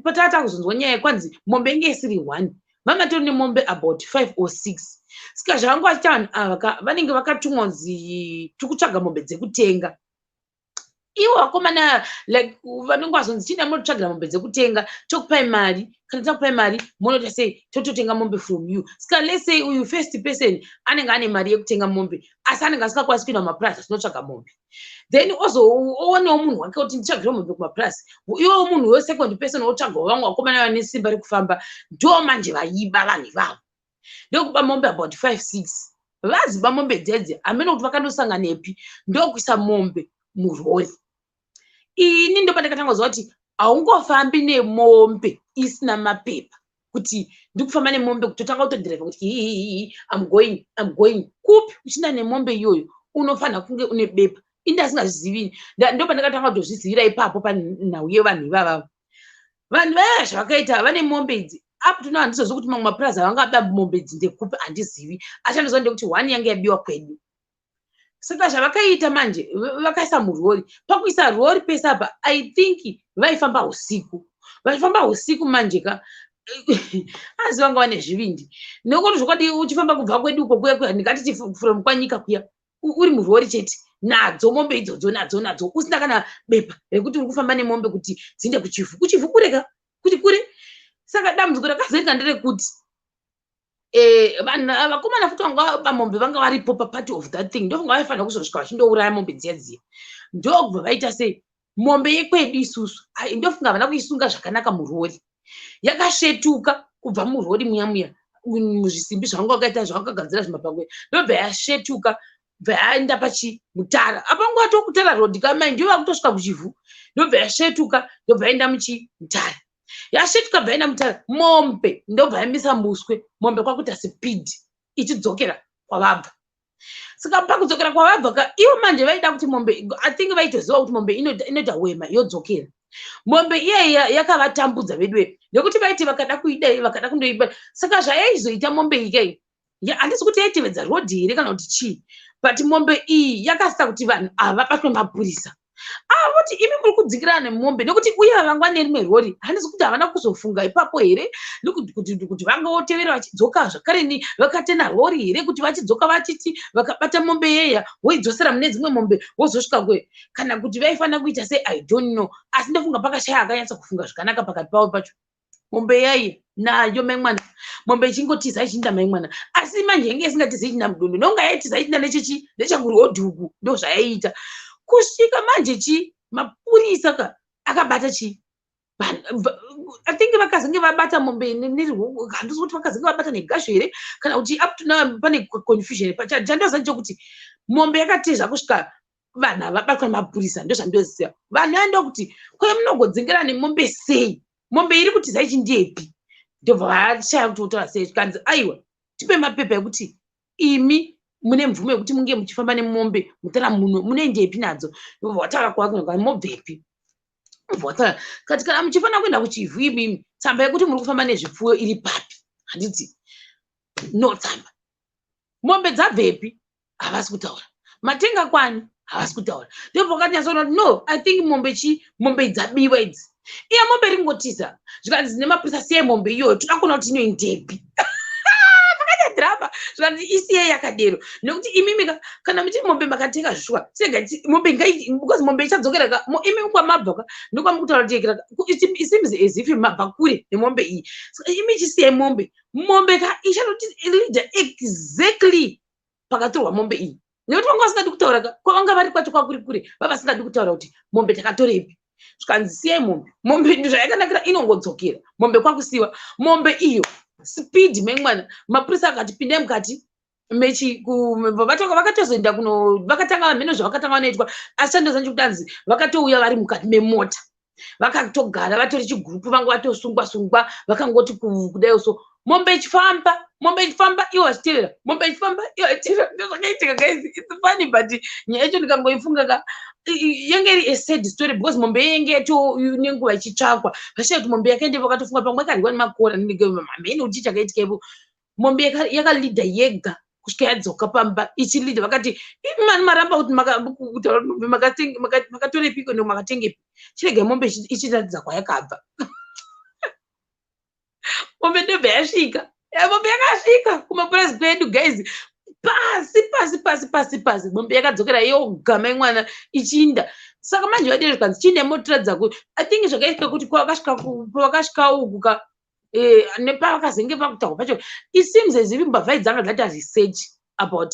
patata kuzonzwa nyaya kwanzi mombe inge isiri one, vanga nemombe about five or six. Saka zvavanga vachiita vanhu ava ka, vanenge vakatumwa kunzi tiri kutsvaga mombe dzekutenga. Ivo vakomana like vanenge vazonzi chienda munotsvagira mombe dzekutenga, tokupai mari. Kana takupai mari, munoita sei? Tototenga mombe from you. Saka let's say uyu first person anenge ane mari yekutenga mombe, asi anenge asingakwanisi kuenda kumapurazi achinotsvaga mombe. Then owanawo munhu wake kuti nditsvagire mombe kumapurazi. Iwowo munhu wesecond person wotsvagawo vamwe vakomana vane simba rekufamba. Ndo manje vaiba vanhu ivavo, ndokuba mombe about five, six. Vaziba mombe dzedze, hamene kuti vakandosanganepi, ndokuisa mombe murori. Ini ndopandakatanga kuziva kuti haungofambi nemombe isina mapepa, kuti ndikufamba nemombe, kutotanga kutodhiraivha kuti hihihi, I'm going, I'm going kupi uchinda nemombe iyoyo? Unofanira kunge une bepa. Ini ndasingazvizivi. Ndopandakatanga kutozvizivira ipapo panhau yevanhu ivavavo. Vanhu vaya zvavakaita, vane mombe idzi up to now, handizozivi kuti mamwe mapurazi avangaba mombe idzi ndekupi, handizivi. Asi handiziva ndekuti one yange yabiwa kwedu. Saka zvavakaita manje, vakaisa murori. Pakuisa rori pese apa, I think vaifamba usiku. Vachifamba usiku manje ka, asi vanga vane zvivindi, nekuti zvokwadi uchifamba kubva kwedu uko kuya kuya, ndingati from kwanyika kuya, uri murori chete nadzo mombe idzodzo, nadzo nadzo, usina kana bepa rekuti uri kufamba nemombe kuti dziinde kuChivhu. KuChivhu kureka kuti kure. Saka dambudziko rakazoita nderekuti vanhu vakomana futi vanga vamombe vanga varipo papart of that thing, ndofunga vaifanira kuzosvika vachindouraya mombe dziya dziya. Ndokubva vaita sei? Mombe yekwedu isusu, ndofunga havana kuisunga zvakanaka murori, yakasvetuka kubva murori muya muya, muzvisimbi zvavanga vakaita, zvavakagadzira zvimapangwe, ndobva yasvetuka, bva yaenda pachimutara apa. Nguva tokutara rodhi kamai, ndiyo vakutosvika kuChivhu, ndobva yasvetuka, ndobva yaenda muchimutara. Yasvetuka, bva yaenda mutara, mombe ndobva yamisa muswe. Mombe kwakuita speed ichidzokera kwavabva. Saka pakudzokera kwavabva ka, ivo manje vaida kuti mombe, I think vaitoziva kuti mombe inoita hwema yodzokera. Mombe iyeye yakavatambudza veduwe, nekuti vaiti vakada kuidai, vakada kundoiba. Saka zvayaizoita mombe iyi kai. Handisi kuti yaitevedza rodhi here kana kuti chii, but mombe iyi yakasita kuti vanhu ava vabatwe mapurisa. Avoti imi muri kudzingirana nemombe nekuti uye vangwa nerimwe rori. Handisi kuti havana kuzofunga ipapo here kuti vangotevera vachidzoka zvakare ni vakatena rori here, kuti vachidzoka vachiti vakabata mombe yeya voidzosera mune dzimwe mombe vozosvika kwe, kana kuti vaifanira kuita sei, I don't know. Asi ndofunga pakashaya akanyatsa kufunga zvakanaka pakati pavo pacho. Mombe yai nayo mai mwana, mombe ichingotiza ichiinda mai mwana, asi manje yange isingatizi ichiinda mudondo, nonga yaitiza ichiinda nechechi nechekurhodhi uku. Ndo zvayaiita kusvika manje chi mapurisa ka akabata chi. I think vakazenge vabata mombe. Handisi kuti vakazenge vabata negasho here kana kuti up to now pane confusion. Chandoziva ndechekuti mombe yakatiza kusvika vanhu havabatwa nemapurisa. Ndo zvandoziva. Vanhu vaenda kuti kwe munogodzingera nemombe sei? Mombe iri kutiza ichindepi? Ndobva vashaya kuti votaura sei. Zvikanzi, "Aiwa, tipe mapepa ekuti imi mune mvumo yekuti munge muchifamba nemombe mutara muno, munoendepi nadzo?" Ndobva vataura kwako, "Mobvepi?" Ndobva vataura kati, "Kana muchifanira kuenda kuChivhu imimi, tsamba yekuti muri kufamba nezvipfuyo iri papi?" Handiti no tsamba. Mombe dzabvepi? Havasi kutaura. Matenga kwani? Havasi kutaura. Ndobva vakanyatsoona kuti no, I think mombe chi mombe dzabiwa idzi. Iye mombe ringotiza. Zvikanzi nemapurisa, "Siyai mombe iyoyo, toda kuona kuti inoendepi." Pakaita dhirama. Zvikanzi, "Isiyei yakadero nekuti imimi kana muchiri mombe makatenga zvishuwa, sega mombe ngai, because mombe ichadzokera ka imi kwamabva ka ndokwamukutaura kuti yekera. It seems as if mabva kure nemombe iyi. Saka imi chisiyai mombe. Mombe ka ichanoti leader exactly pakatorwa mombe iyi, nekuti vanga vasingadi kutaura ka kwavanga vari kwacho kwakuri kure, vava vasingadi kutaura kuti mombe takatorepi." Zvikanzi, "Siyai mombe." Mombe zvayakanakira inongodzokera. Mombe kwakusiwa mombe iyo, speed memwana. Mapurisa akati, "Pindai mukati mechi." Vakatozoenda kuno, vakatanga mheno zvavakatanga vanoitwa. Asi chandoziva ndechekuti anzi vakatouya vari mukati memota, vakatogara vatori chigurupu, vanga vatosungwa sungwa, vakangoti kudai so, mombe ichifamba, mombe ichifamba, ivo vachitevera, mombe ichifamba, ivo vachitevera. Ndozvakaitika, guys. It's funny, but nyaya yacho ndikangoifunga ka yenge iri a sad story, because mombe yenge yato nenguva ichitsvakwa, vashaya kuti mombe yakaende. Vakatofunga pamwe yakaryiwa nemakora, hamene kuti chii chakaitika ipo. Mombe yakalidha yega kusvika yadzoka pamba ichilidha. Vakati, "Mani maramba kuti kutaura kuti mombe makatorepiko no makatengepi? Chiregai mombe ichiratidza kwayakabva." Mombe ndobva yasvika. Mombe yakasvika kumapurazi kwedu, guys, pasi pasi pasi pasi pasi. Mombe yakadzokera yoga mai mwana ichinda. Saka manje vadere zvikanzi, "Chiinde motiradza." Ku I think zvakaitika kuti pavakasvika uku ka nepavakazenge pakutaurwa pacho, it seems as if mbavha dzanga dzaita research about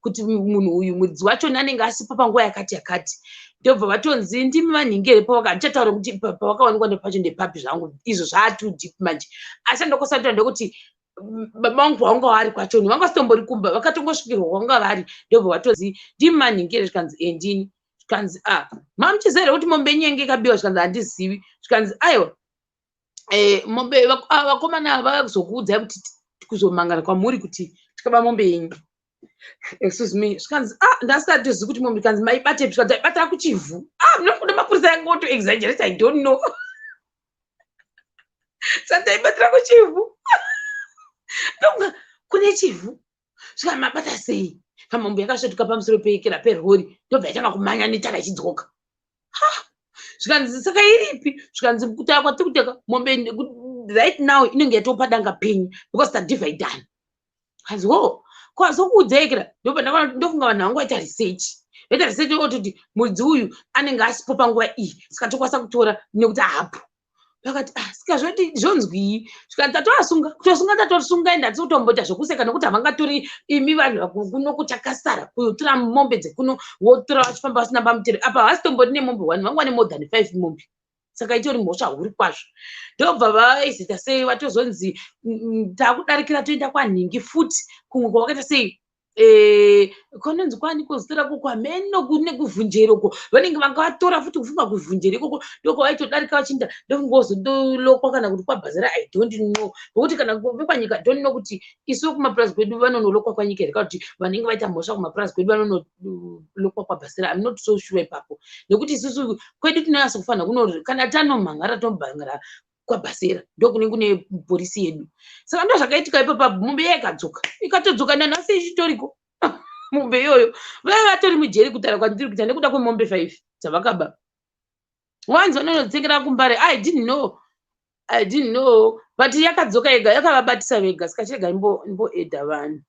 kuti munhu uyu muridzi wachona anenge asipo panguva yakati yakati. Ndobva vatonzi, "Ndimi vanhingi here?" Pavaka handichataura kuti pavakawanikwa nepacho ndepapi zvangu izvo, zvaatoo deep manje. Asi andokosataura ndekuti baba vangu pavanga vari kwachoni vanga vasitombori kumba, vakatongosvikirwa kwanga vari. Ndobva vatonzi, "Ndimi manhingi here?" Zvikanzi, "E, ndini." Zvikanzi, "A, mamuchiziva here kuti mombe yenyu yange ikabiwa?" Zvikanzi, "Handizivi." Zvikanzi, "Aiwa, mombe vakomana vazokuudzai kuti kuzomangana kwamuri kuti tikaba mombe yenyu." Excuse me. Zvikanzi, "Ah, ndasingatozivi kuti mombe." Zvikanzi, "Maibatepi?" Zvikanzi, "Aibatira kuChivhu." Ah, munofunga mapurisa yangoto exaggerate, I don't know. Saka, "Taibatira kuChivhu." Ndonga kune Chivhu. Svika, "Mabata sei?" Kamombe yakasvetuka pamusoro pekera perori, ndobva yatanga kumhanya netara ichidzoka. Ha, zvikanzi, "Saka iripi?" Zvikanzi, "Kutaura kwatiri kuteka mombe right now inenge yatopa danga penyu because tadhivhaidhana." Kanzi, "Ho, kwazokuudzekera." Ndobva ndofunga vanhu vangu vaita research, vaita research ototi muridzi uyu anenge asipo panguva iyi, saka tokwanisa kutora nekuti hapo. Vakati, "Ah, saka zvoti zvonzwii?" Zvikanzi, "Tatovasunga, kutosunga tatosunga, ende hatisi kutomboita zvokuseka nekuti havangatori imi vanhu kuno kuchakasara kutora mombe dzekuno, votora vachifamba vasina pamutero. Apa havasitombori nemombe one, vanga vane more than five mombe, saka itori mhosva huru kwazvo." Ndobva vaizoita sei, vatozonzi, "Takudarikira toenda kwanhingi futi." Kumwe kwavakaita sei, kunonzi kwani kozita rako, kwameno kune kuvhunjeri uko, vanenge vanga vatora futi kufunga kuvhunjeri ikoko, ndokwavaitodarika vachiinda. Ndokungozondolokwa kana kuti kwabhazara, I don't know, nokuti kana vekwanyika, don't know kuti isu kumapurazi kwedu vanonolokwa kwanyika here, kana kuti vanenge vaita mhosva kumapurazi kwedu vanonolokwa kwabhazara. I'm not so sure ipapo, nekuti isusu kwedu tinonyatsa kufanira kuno kana tanomhangara tomhangara. kwaBhasera ndokune kune polisi yedu. Saka ndo zvakaitika ipapa, mombe iya ikadzoka, ikatodzoka nanhasi ichitoriko mombe iyoyo. Vaiva vatori mujeri kutaura kwandiri kuita nekuda kwemombe 5 dzavakaba. Wanzi vanonodzengera kuMbare. I didn't know, I didn't know, but yakadzoka yega, yakavabatisa vega. Saka chirega imboedha vanhu.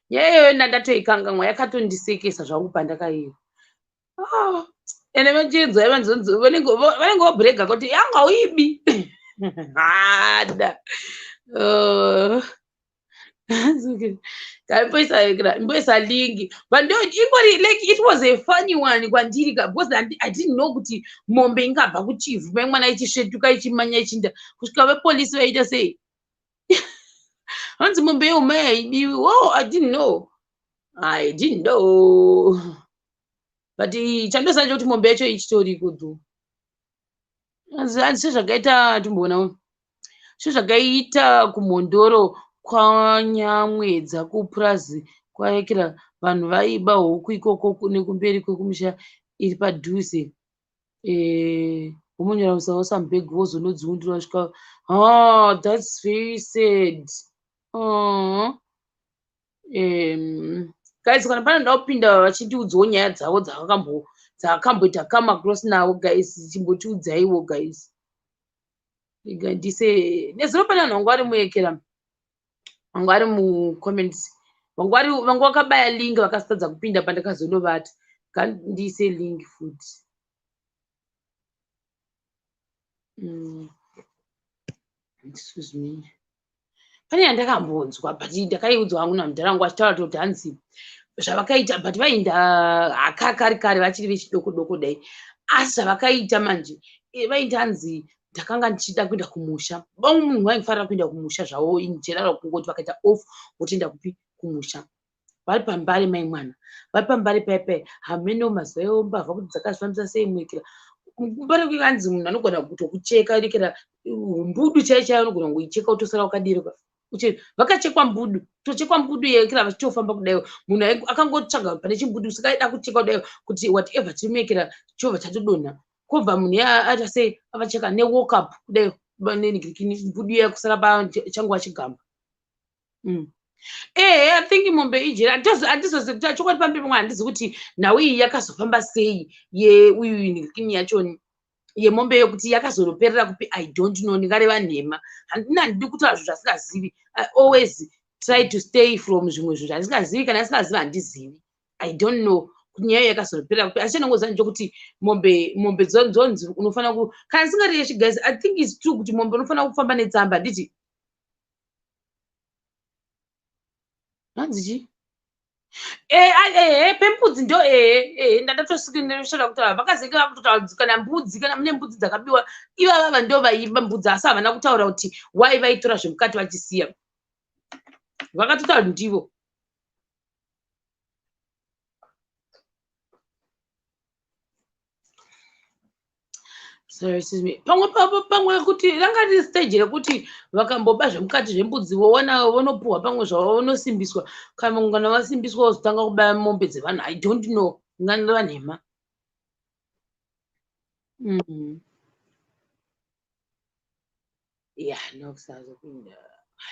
Nyaya iyoyo ndandatoikangamwa, yakatondisekesa zvangu pandakaiwa. Ah, ende vachinzwa vanzonzi vanenge vobhurega kuti yanga uibi hada. Imboisa link, but ndo ingori like it was a funny one kwandiri ka, because I didn't know kuti mombe ingabva kuChivhu mai mwana ichisvetuka ichimanya ichinda kusvika vepolisi vaita sei. Hanzi mombe yeumai haibiwi. Oh, I didn't know, I didn't know, but chandoziva ndechekuti mombe yacho ichitoriko dhu. Hanzi sezvakaita timboona sezvakaita kuMhondoro kwaNyamwedza kupurazi kwaekera vanhu vaiba huku ikoko nekumberi kwekumusha iri padhuze, vomonyora musawo samubhegi vozonodziundira vasvika. Oh, that's very sad. Oh. Guys, kana panoda kupinda vachindiudzawo nyaya dzavo dzavakamboita come across navo, guys, chimbotiudzaiwo guys. Ndise nezuro pane vanhu vangu vari muekera, vanga vari mucomments, vanga vakabaya link vakasatadza kupinda pandakazonovata. Ngandise link futi. Excuse me, pane yandakambonzwa, but ndakaiudzwa hangu namudhara wangu achitaura kuti hanzi zvavakaita, but vainda haka kare kare vachiri vechidoko doko dai, asi zvavakaita manje, vainda hanzi ndakanga ndichida kuenda kumusha. Vamwe munhu vaifarira kuenda kumusha zvavo in general, kungoti vakaita off votoenda kupi? Kumusha. Vari paMbare, mai mwana vari paMbare paipai, hameno mazuva iwo mbavha kuti dzakazvifambisa sei muekera Mbare. Hanzi munhu anogona kutokucheka rekera mbudu chaiyo chaiyo, anogona kungoicheka utosara wakadirwa. Vakachekwa mbudu, tochekwa mbudu yekera vachitofamba kudaiwo. Munhu akangotsvaga pane chimbudu, saka aida kucheka kudaiwo kuti whatever chiri muekera chobva chatodonha. Kobva munhu aita sei, avacheka newalkup kudai mbudu iya kusara changova chigamba. Ehe, I think mombe ijeri. Handizozi kuti chokwadi pamberi pamwe handizi kuti nhau iyi yakazofamba sei yeuyu nhirikini yachoni yemombe yokuti yakazonoperera kupi. I don't know, ndingareva nhema. Handina, handidi kutaura zvinhu zvasingazivi. I always try to stay from zvimwe zvinhu zvandisingazivi. Kana ndisingazivi, handizivi. I don't know kuti nyaya yakazonoperera kupi, asi chandingoziva ndechekuti mombe dzonzi unofanira ku, kana ndisingareshi guys, I think it's true kuti mombe unofanira kufamba netsamba, handiti? Hanzi chii? Ehe, pembudzi ndo ehe ehe, ndandatosvika kutaura vakazenge vakutotaura kana mbudzi, kana mune mbudzi dzakabiwa, ivavava ndo vaiba mbudzi, asi havana kutaura kuti wai vaitora zvemukati vachisiya. Vakatotaura kuti ndivo. Sorry, excuse me. Pamwe pamwe kuti ranga riri stage rekuti vakamboba zvemukati zvembudzi vowana vonopuhwa pamwe zvavo vonosimbiswa, kana vasimbiswa vozotanga kubaya mombe dzevanhu. I don't know, ngandireva nhema. Yeah, no kusazopinda.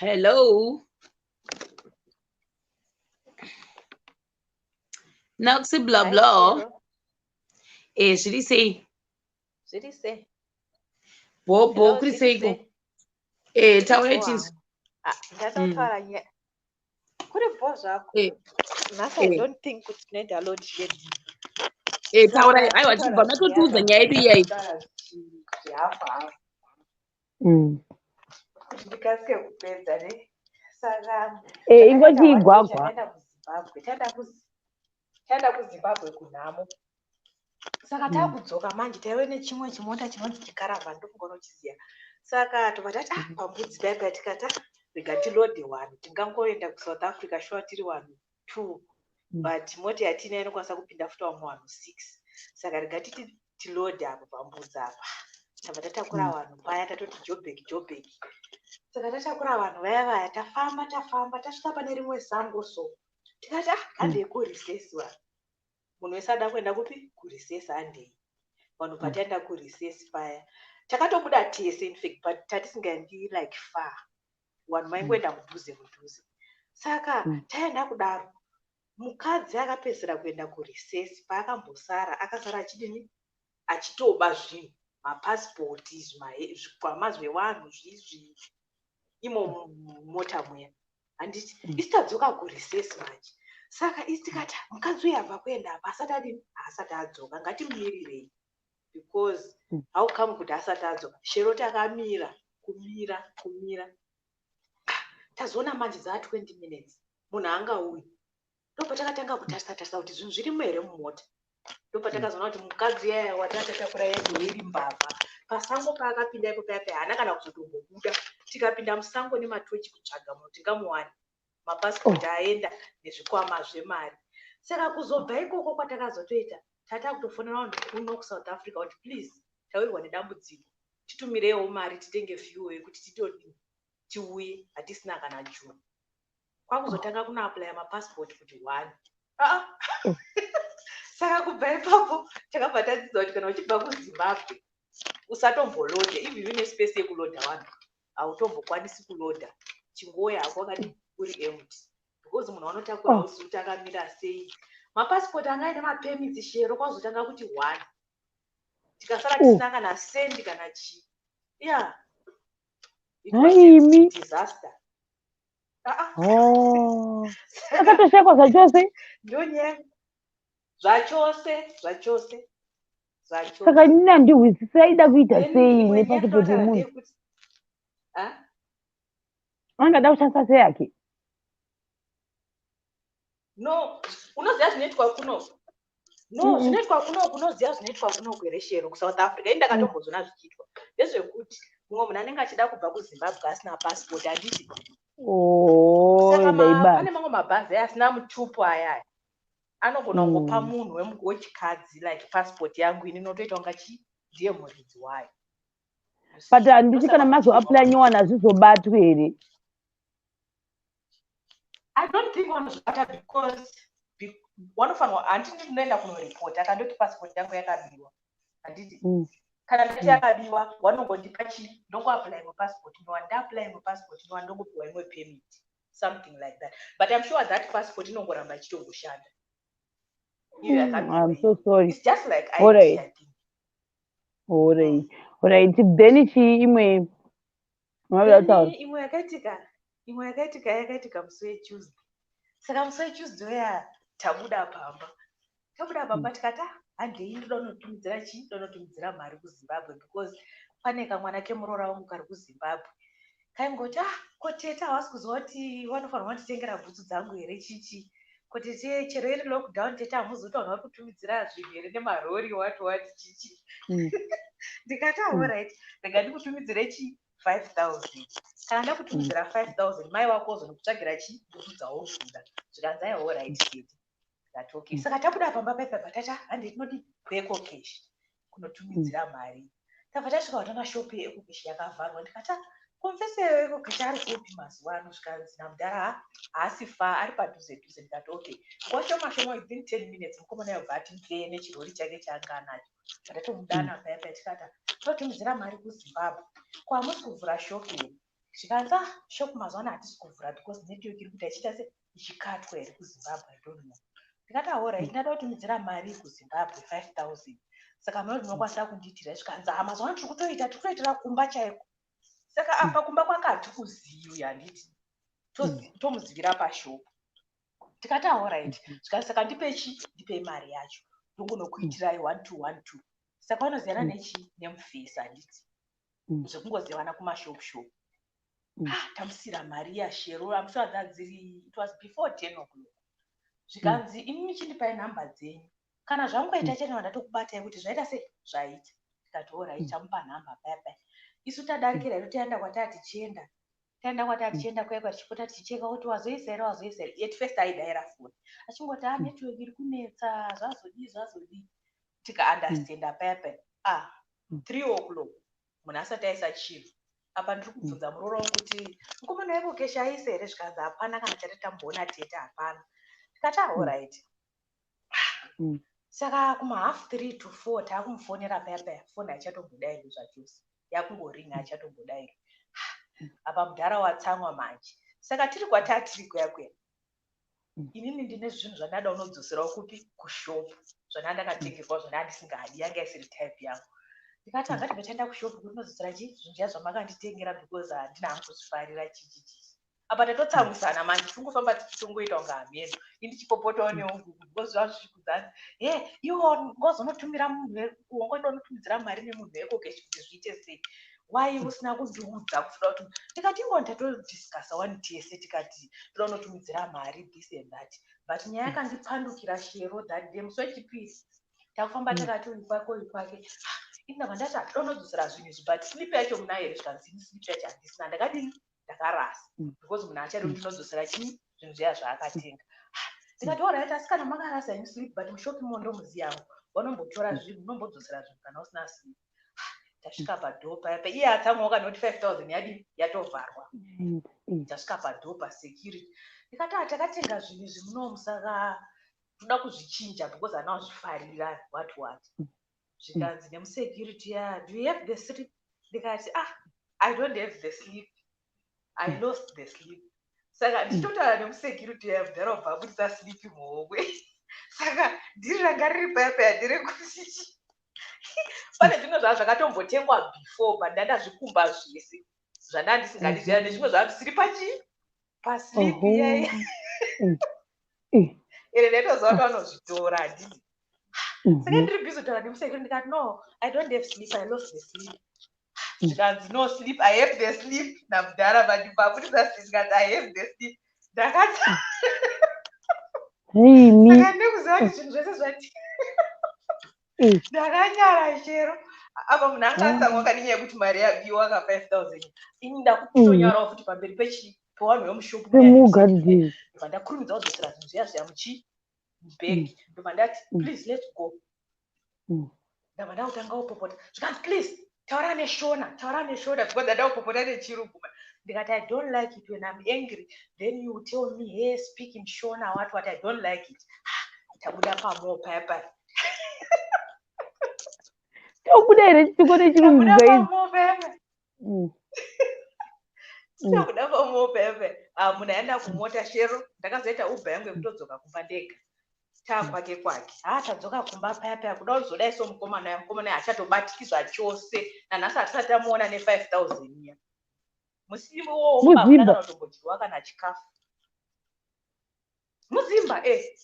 Hello. Noxy blah Hi, blah. Shero. Zviri sei? Zviri sei? Bho bho, Hello, kuri zviri seiko? sei? Zviri Taurai bho tinzwe. hangu. Ah, ndatotaura nyaya. Kuri bho zvako. Nhasi I don't think kuti tinoita load shedding. Taurai, Saka aiwa totaura tibva matotiudza nyaya yedu iyai. Totaura zvihafu hafu. Kuti ndikasike kupedza ne. Saka Eh, takaita ingoti one day igwagwa. takaenda kuZimbabwe. Taenda kuZimbabwe kunhamo. Saka takudzoka manje taive nechimwe chimota chinonzi chikaravhani, ndofunga unochiziva. Saka tobva tati, ah, pambudzi paya paya, tikati, ah, rega tilodhe vanhu, tingangoenda kuSouth Africa sure tiri vanhu two, but mota yatinayo inokwanisa kupinda futi vamwe vanhu six, saka rega titi tilodhe apa pambudzi apa. Tabva tatakura vanhu paya, tatoti Jobek Jobek. Saka tatakura vanhu vaya vaya, tafamba tafamba, tasvika pane rimwe sango so, tikati, ah, handei kurecess vanhu. Munhu wese ada kuenda kupi? Kurecess, handei vanhu. Pataenda kurecess paya, Takatobuda tese, in fact, but tatisingaendi like far, vanhu vaingoenda mudhuze mudhuze. Saka taenda kudaro, mukadzi akapedzisira kuenda kurecess. Paakambosara, akasara achidini? Achitoba zvinhu, mapasipoti, zvikwama zvevanhu zvizvi imo mumota muya, handiti? Isi tadzoka kurecess manje. Saka isi tikati, "Mukadzi uyu abva kuenda apa, asati adini? Haasati adzoka, ngatimumirirei because how come kuti asati adzoka?" Shero, takamira, kumira, kumira. Ah, tazoona manje dzaa 20 minutes, munhu angauyi. Ndopatakatanga kutarisa tarisa kuti zvinhu zvirimo here mumota. Ndopatakazoona kuti mukadzi yaya watatatakura yedu iri mbavha. Pasango paakapinda ipo paya paya, haana kana kuzotombobuda. Tikapinda musango nematochi kutsvaga munhu, tingamuwani? Mapasipoti aenda nezvikwama zvemari. Saka kuzobva ikoko kwatakazotoita, tata kutofonera vanhu kuno kuSouth Africa kuti, "Please, tawirwa nedambudziko, titumireiwo mari titenge fuel yekuti titodini, tiuye, hatisina kana juni." Kwakuzotanga kunoapplya mapasipoti kuti one. Ah, saka kubva ipapo takabva tadzidza kuti kana uchibva kuZimbabwe usatombolodha. Even une space yekulodha vanhu, hautombokwanisi kulodha. Chingoya hako wakadi uri empty because munhu wanotakura usi kuti akamira sei. Mapasipoti anga aine mapermits, Shero, kwazotanga kuti one, tikasara tisina kana sendi kana chii. Yeah. It was a Haimi. disaster. Ah, ah. Oh. Akatoshekwa zvachose? Ndonyaya zvachose, zvachose, zvachose. Saka inini handihwisisi, aida kuita Then sei imwe nyaya nepasipoti yatinotaura yemunhu? ndeyekuti, ah? Angada kushandisa sei yake? No, unoziva zvinoitwa kuno? No, zvinoitwa kunoku, unoziva zvinoitwa kunoku here, Shero, kuSouth Africa? Ini ndakatombozviona zvichiitwa. Ndezvekuti mumwe munhu anenge achida kubva kuZimbabwe asina passport, handiti? Oh, Saka ndaibata. pane mamwe mabhazi aya asina mutupo ayaya, anogona kungopa munhu wechikadzi like passport yangu ini, notoita kunga chi ndiye muridzi wayo. You see? But handiti Ndosaka kana kuchiitwa. mazoapply nyowani, hazvizobatwi here? I don't think vanozvibata because vanofanirwa, handiti? Ndinoenda kunoripota, akandoti passport yangu yakabiwa, handiti? Kana ndati yakabiwa, vanongondipa chi, ndongoapply imwe passport nyowani. Ndaapply imwe passport nyowani, ndongopiwa imwe permit, something like that. But I'm sure that passport inongoramba ichitongoshanda iyo yakabiwa I'm iyo. so sorry. It's just like ID, I think. Alright, then chii imwe mavida kutaura? Then imwe yakaitika yakaitika musi weTuesday. Saka musi weTuesday uya, tabuda pamba, tikati, "Ah, handei, ndoda kunotumidzira chii, ndoda kunotumidzira mari kuZimbabwe," because pane kamwana kemuroora wangu kari kuZimbabwe kaingoti, "Ah, ko tete havasi kuziva kuti vanofanirwa kunditengera bhutsu dzangu here? Chichi ko tete, chero iri lockdown, tete hamuzi kuti vanhu vari kutumidzira zvinhu here nemarori, what what, chichi?" Ndikati, "Alright, rega ndikutumidzire chi 5000. Kana ndakutumidzira 5000, mai wako ozonokutsvagira chi bhutsu dzauri kuda." Zvikanzi, "Aiwa, alright tete." Ndikati, "Okay." Saka tabuda pamba paipa, tata handei, tinodi kuEcoCash kunotumidzira mari. Tabva tasvika, vatanga shopu yeEcoCash yakavharwa. Ndikati, "Ah, komfese weEcoCash ari kupi mazuva ano?" Zvikanzi namudhara, "Ha, haasi far, ari padhuze dhuze." Ndikati, "Okay." Nguva shoma shoma, within 10 minutes, mukomana yobva ati ndee nechirori chake chaanga anacho. Ndatomudana paya paya, tikati, "Totumidzira mari kuZimbabwe, ko hamusi kuvhura shopu here?" Zvikanzi, "Ah, shopu mazuva ano hatisi kuvhura because network iri kuita ichiita se ichikatwa here kuZimbabwe, I don't know." Ndikati, "Alright, ndada kutumidzira mari kuZimbabwe 5000, saka munoti munokwanisa kundiitira?" Zvikanzi, "Ha, mazuva ano tiri kutoita, tiri kutoitira kumba chaiko." Saka apa kumba kwake hatikuzivi, handiti? Tomuzivira pashopu. Tikati, "Alright." Zvikanzi, "Saka ndipe chi, ndipei mari yacho, ndongonokuitirai 1 2 1 2." Saka vanoziyana nechi nemufesi, handiti? Zvekungozivana kumashop shop. Ah, tamusira mari yaShero, I'm sure that dziri, it was before 10 o'clock. Zvikanzi, "Imi chindipai nhamba dzenyu, kana zvangoita chete ndatokubatai kuti zvaita sei, zvaita." Tikati, "Alright." Tamupa nhamba paya paya, isu tadarikira iro, taenda kwataa tichienda, taenda kwataa tichienda kuya kwa, tichipota tichicheka kuti wazoisa here, wazoisa here. At first aidayira foni achingoti, "A, network iri kunetsa, zvazodii, zvazodii." Tikaundestanda paya paya. Ah, 3 o'clock, munhu asati aisa chinhu. Apa ndiri kubvunza muroora wangu kuti mukomana weEcoCash aisa here? Zvikanzi, "Hapana kana chati tamboona tete, hapana." Tikati, "Alright." Saka kuma 3:30 to 4 taakumufonera paya paya, foni haichatombodai zvachose. Yakungoringa, achatombodairi. Apa mudhara watsamwa manje. Saka tiri kwatatiri kuya kuya, inini ndine zvinhu zvandada unodzoserawo kupi? Kushopu, zvandanga ndakatengerwa, zvandanga ndisingadi, yanga isiri type yangu. Ndikati, "Angatibve taenda kushopu kuti unodzosera chi zvinhu zviya zvamakanditengera, because handina hangu kuzvifarira." Chichichi, apa tatotsamwisana manje, tingofamba tichitongoita kunge hameno. Indichipopotawo neunguku because zvazvichikudzani he iwo ngozonotumira munhu, wangoda unotumidzira mari nemunhu weEcoCash kuti zviite sei? Why usina kundiudza kutoda kuti? Ndikati, "Ingoni tatodiscussa wani tese, tikati toda unotumidzira mari, this and that." But nyaya yakandipandukira, Shero, that day, musi wechipiri, takufamba, takati uyu kwake, uyu kwake. Indabva ndati, "Hatida unodzosera zvinhu izvi, but slip yacho munayo here?" Zvikanzi, "Ini slip yacho handisina." Ndakadini? Ndakarasa, because munhu achadi kuti ndinodzosera chii? Zvinhu zviya zvaakatenga. Ndikati, "Alright, asi kana makarasa ini slip, but mushopi mondomuziyangu vanombotora zvinhu, unombodzosera zvinhu kana usina slip." Tasvika padoor paya pa, iye atsamwawo kana kuti 5000 yadini? Yatovharwa. Tasvika padoor pasecurity, ndikati, "Ah, takatenga zvinhu izvi munomu, saka toda kuzvichinja because hana kuzvifarira, what what." Zvikanzi nemusecurity, "Ya, do you have the slip?" Ndikati, "Ah, I don't have the slip, I lost the slip." Saka ndichitotaura nemusecurity ya, mudhara wabva abudisa slip muhomwe. Saka dhiri ranga riri paya paya nderekuti pane zvimwe zvava zvakatombotengwa before, but ndandazvikumba zvese zvanda ndisingadi zviya, nezvimwe zvava zvisiri pachi paslip iyaya. Ere, ndaitoziva kuti vanozvitora, handiti? Saka ndiri busy kutaura nemusecurity, ndikati, "No, I don't have slip, I lost the slip." Zvikanzi, "No slip, I have the slip." Namudhara vandibva abudisa slip, zvikanzi, "I have the slip." Ndakati Rini. Saka ndikuziva kuti zvinhu zvese zvati ndakanyara, Shero. Apa munhu anga atsamwa kani, yekuti mari yabiwa ka 5000. Ini ndakutonyarawo futi pamberi pechi pevanhu vemushopu. Pemugadheni. Ndobva ndakurumidza kudzosera zvinhu zviya zviya muchi mubhegi. Ndobva ndati, "Please, let's go." Ndabva ndakutanga kupopota. Zvikanzi, "Please, taura neShona, taura neShona," because ndada kupopota nechirungu. Ndikati, "I don't like it when I'm angry, then you tell me, 'Hey, speak in Shona,' what what. I don't like it." Tabuda pamall paya paya. Tobuda here chitiko nechirungu? Tabuda Guys. pamall paya paya. Tabuda pamall paya paya. Ah, munhu aenda kumota, Shero. Ndakazoita Uber yangu yekutodzoka kumba ndega. Taakwake kwake, ha, tadzoka kumba paya paya, kuda kuzodai so, mukomana uya, mukomana uya hachatobatiki zvachose. Nanhasi hatisati tamuona ne5000 iya. Musi iwowo Muzimba. hakuna kana kutombodyiwa kana chikafu muzimba e.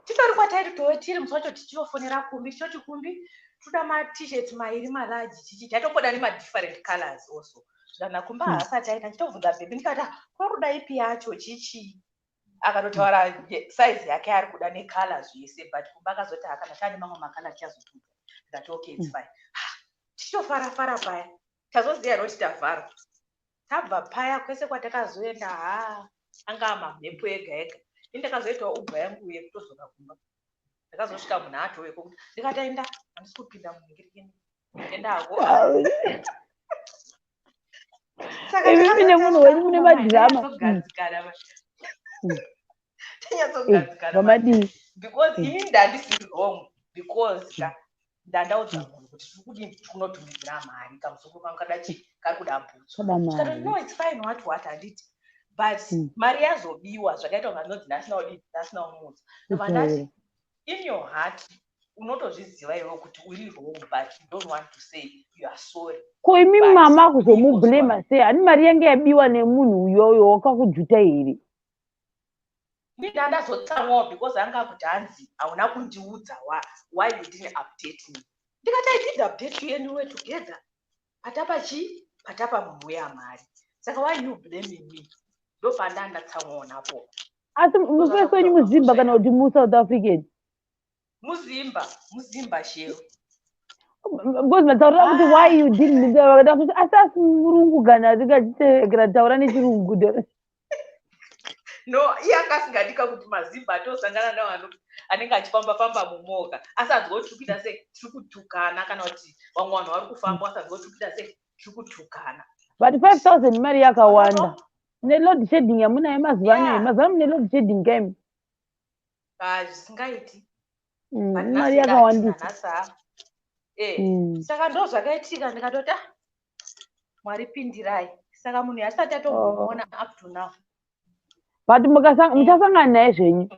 Titori kwatairi tove tiri musi wacho, tichinofonera Kumbi, tichoti, "Kumbi, toda maT-shirts mairi malarge." Chichi taitomboda nemadifferent colors also. Zvikana Kumba haasati aita. Ndichitobvunza bhebhi, ndikati, "Ah, kuri kuda ipi yacho?" Chichi akatotaura size yake ari kuda necolour zvese, but Kumba akazoti, "Hakana, taane mamwe macolour tichazotuta." Ndikati, "Okay, it's fine." Tichitofarafara paya, tazoziva roti tavharwa. Tabva paya, kwese kwatakazoenda, ha, anga mamhepo ega ega. Ini ndakazoitawo Uber yangu yekutodzoka kumba. Ndakazosvika munhu atoweko kuti, ndikati, "Aenda, handisi kupinda munhingirikini, endako." Saka Imi mine munhu wenyu mune madhirama. Tanyatsougadzikana, tanyatsogadzikana Vamadii? Because ini ndandisiri wrong, because ka ndandaudza munhu kuti tiri kudini, tiri kunotumidzira mari, kamusoro kangu kada chi kari kuda bhutsu. Kada Tikati, mari. "No, it's fine," what what, handiti? But mari yazobiwa, zvakaita kunge anonzi nhasina kudini, nhasina kumutsa. Ndobva ndati, in your heart unotozviziva iwe kuti uri wrong, but you don't want to say you are sorry. Ko imi But mama kuzomublema sei? Hani mari yange yabiwa nemunhu uyoyo wakakujuta here? Ndandazotsamwawo because anga kuti, hanzi, "Hauna kundiudza, why you didn't update me?" Ndikati, "I did update you and we were together patapa chii, patapa munhu weyamari, saka why you blaming me?" Ndopandandatsamwawo napo. Asi mufesi wenyu muZimba kana kuti muSouth African? Muzimba, muZimba, Shero. Because mataurira kuti why you didn't, kuti asi murungu kana tikachiteekera taura nechirungu. No, iye anga asingadika kuti maZimba atosangana nawo anenge achifamba famba mumoka, asi anzwa kuti tiri kuita sei, tiri kutukana, kana kuti vamwe vanhu vari kufamba, vasanzwa kuti tiri kuita sei, tiri kutukana. But 5000 mari yakawanda neload shedding yamunayo mazuva ano. Mazuva ano mune load shedding kaimi. Ah, zvisingaiti. Mari yakawandisa. Nhasi ha. Saka ndo zvakaitika. Ndikatoti, "Ah, Mwari pindirai." Saka munhu asati atombomuona up to now. But muchasangana naye zvenyu,